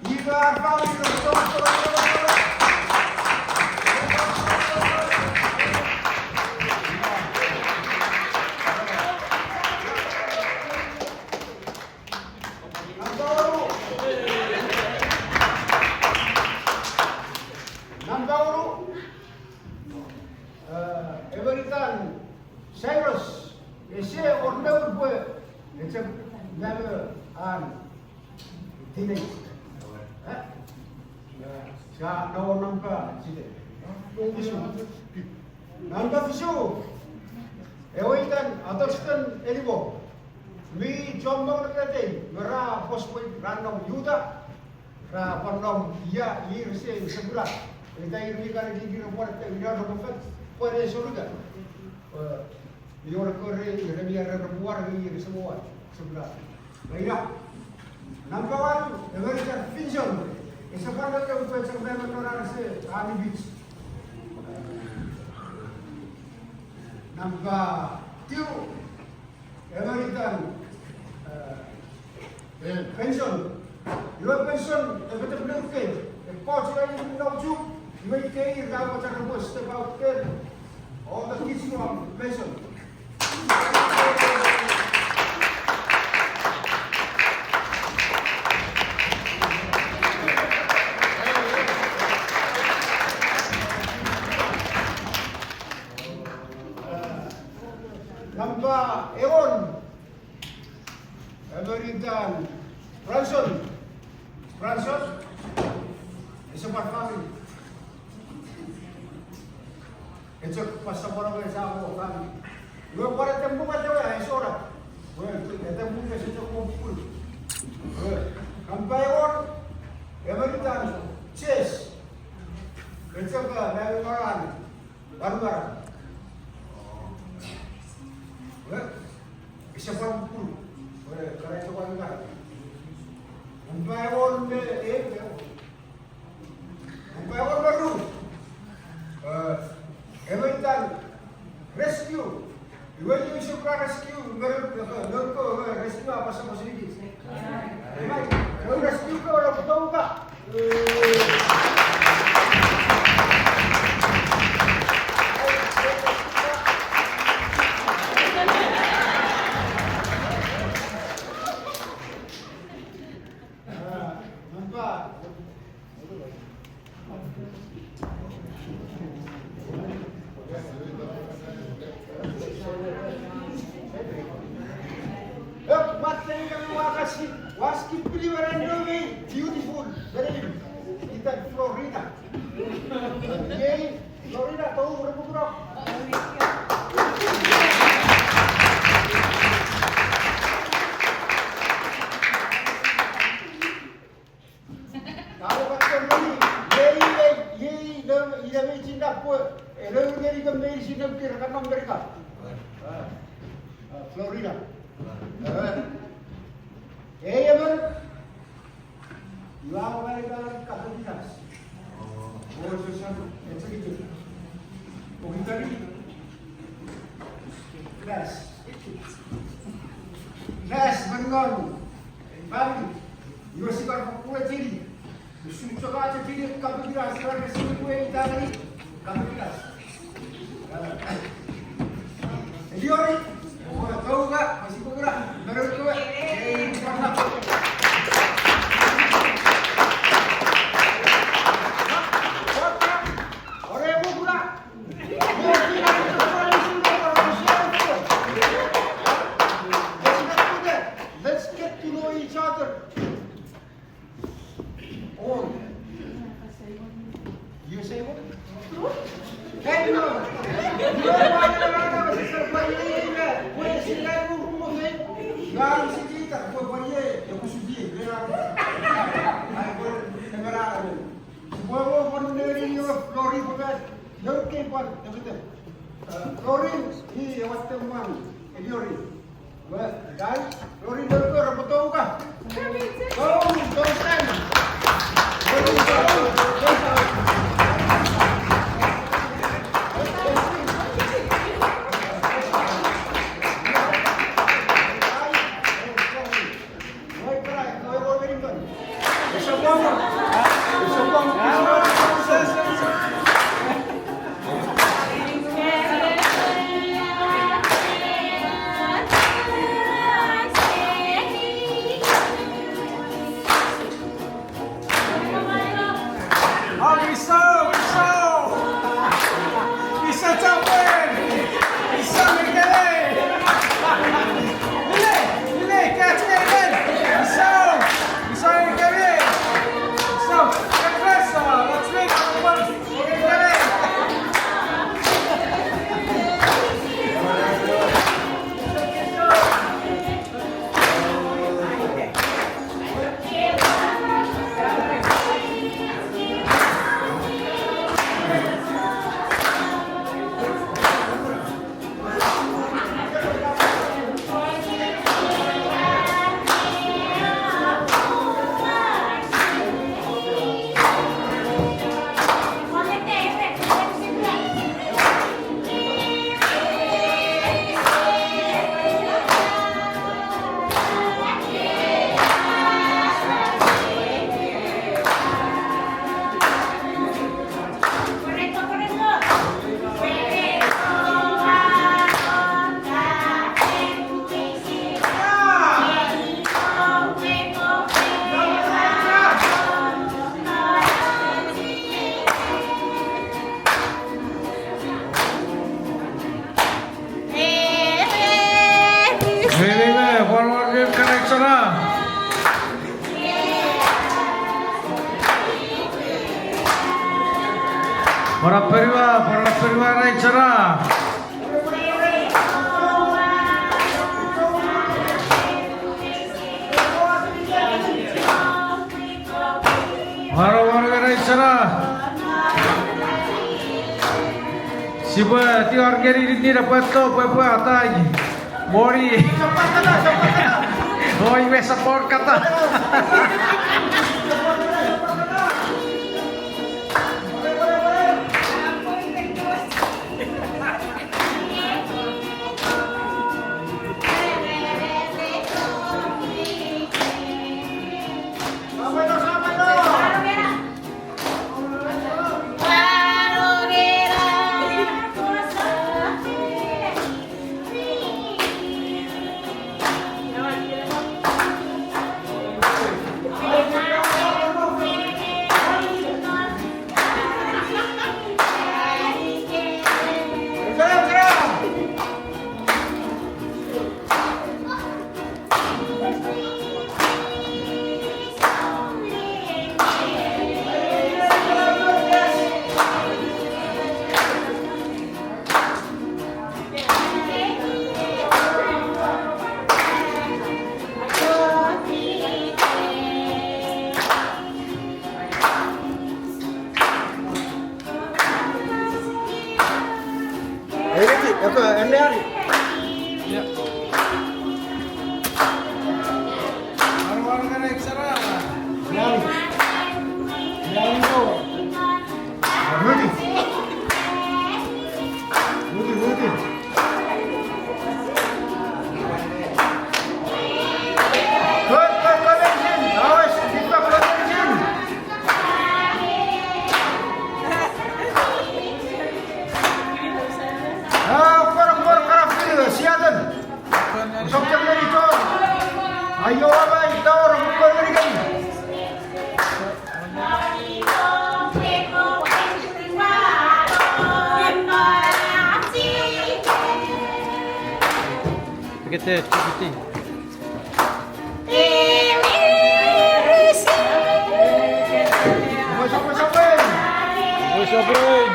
Iwe, nampa nimu, Gloria. Nampa wonu. Nampa wonu. Eh, ewe itan Cyrus, ese wor nour pwe, ese mano an teenage. Eh? Eh, sa no nampa site. Fisu. Nampa fisu. Ewe itan Atherton Elimo. Mi chommong nemenemetei, me ra fos pwe ra nom Utah. Ra pwan nom ia, ir se, se pura. Ita ir mi kan kikir pwan te, ina ro pwan, pwan e soruta. Eh, mi wor kore, ir mi are ro pwan, ir se pwan, se pura. Ina. Nampa wanu, ewe itan Vinson. Ese pwan te, ese pwan te, ese pwan te, ese pwan te. Nampa tiu, ewe itan, eh, Benson. Iwe Benson, epwe tepne uke, epwe chira iwe mi nom Chuuk, iwe ikei ira pwe chara pwe step out ken. All the kids from Benson. Nampa engon. Ewe itan Branson. Branson. Ese pwan famini. Ese pwan saporo me sa mo famini. Iwe pwan ete muga tewe ese wor. Iwe ete muga ese chok mo pupulu. Iwe nampa engon. Ewe itan Chase. Ese pwan famini. Baru bara. Eh? Ese pwan pupulu. Eh, kara ese pwan bara. Nampa engon me, eh, engon. Nampa engon me ru. Eh, ewe itan rescue. Iwe iei ese pwan rescue, me ru, me ru, me ru, rescue a pasa pasa niki. Iwe, iwe rescue ko, ro kuto uka. Eh, what the hell, wa kasi, was ki pili wa random, beautiful, very, ita Florida. Yay, Florida, to, ura, ura. Talo katon noni, yei, yei, yei, ina, ina mei chinda pwe, ina mei chinda pwe, ina mei chinda pwe, ina mei chinda pwe, Florida. Eh, eh, amen. Iwe a wor mei ka kapokinas. O, so, so, ese kiti. Okitari. Yes. Yes, menganu. Family. Iwe si kan fokkun chini. Usun chok ach chini kapokinas, si kan resi kue itangani. Kapokinas. Eliori, touka, masipukura, merukua, ei, ore pukura. Let's get to know each other. Oh. You say what? Hey, no. Sipwe mo pwan neni ewe Florin pwe, Florin pwan, tepete. Florin, i ewe temwan, Eliori. Well, guys, Florin, Florin, Florin, Florin, Florin, Florin, Florin, Florin, Florin, Amen, amen. Pwan wor ngun kewe chana. Pwan aperiwa, pwan aperiwa ren chana. Waro waro ren chana. Sipwe tingor ngeni ninni epwe to pwe epwe atai moni. Oi, we support kata. Eriki, eko, enne ari. Ia. Arwar ngana eksara. Ia. Ia, iko. Rudy. Rudy, Rudy. Good, good, good engine. Always keep up good engine. Te chikiti. Voice of Rain.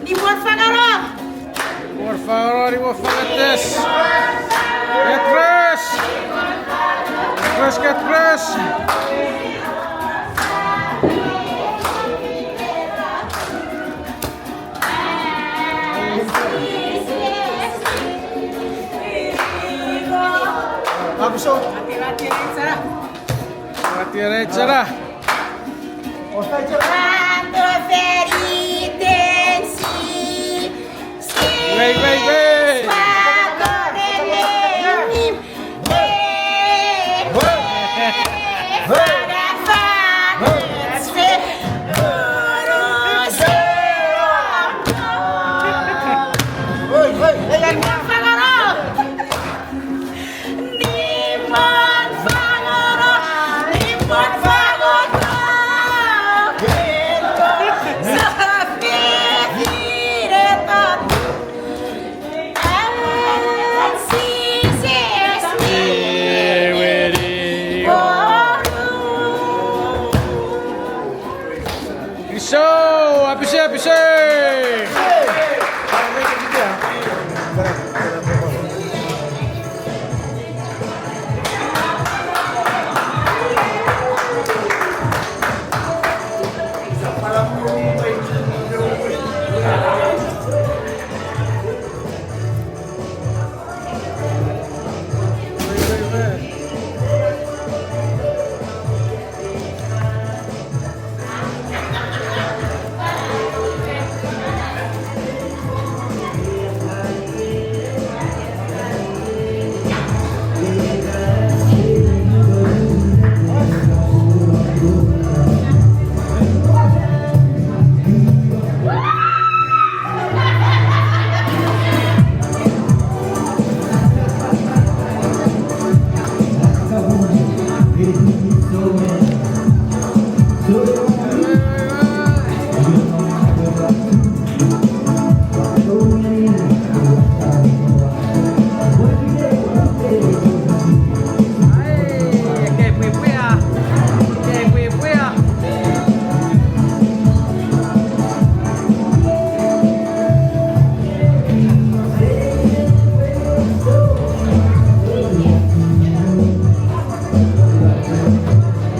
Nimon fangano. Nimon fangano, nimon fangates. Ketres. Ketres, ketres. Episode. Atienechera. Wei, wei, wei. Iso, apise, apise.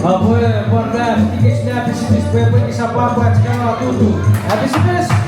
Apwe pwan ra tikich ne apisipis pwe epwe kisapwapwa chikana tutu. Apisipis.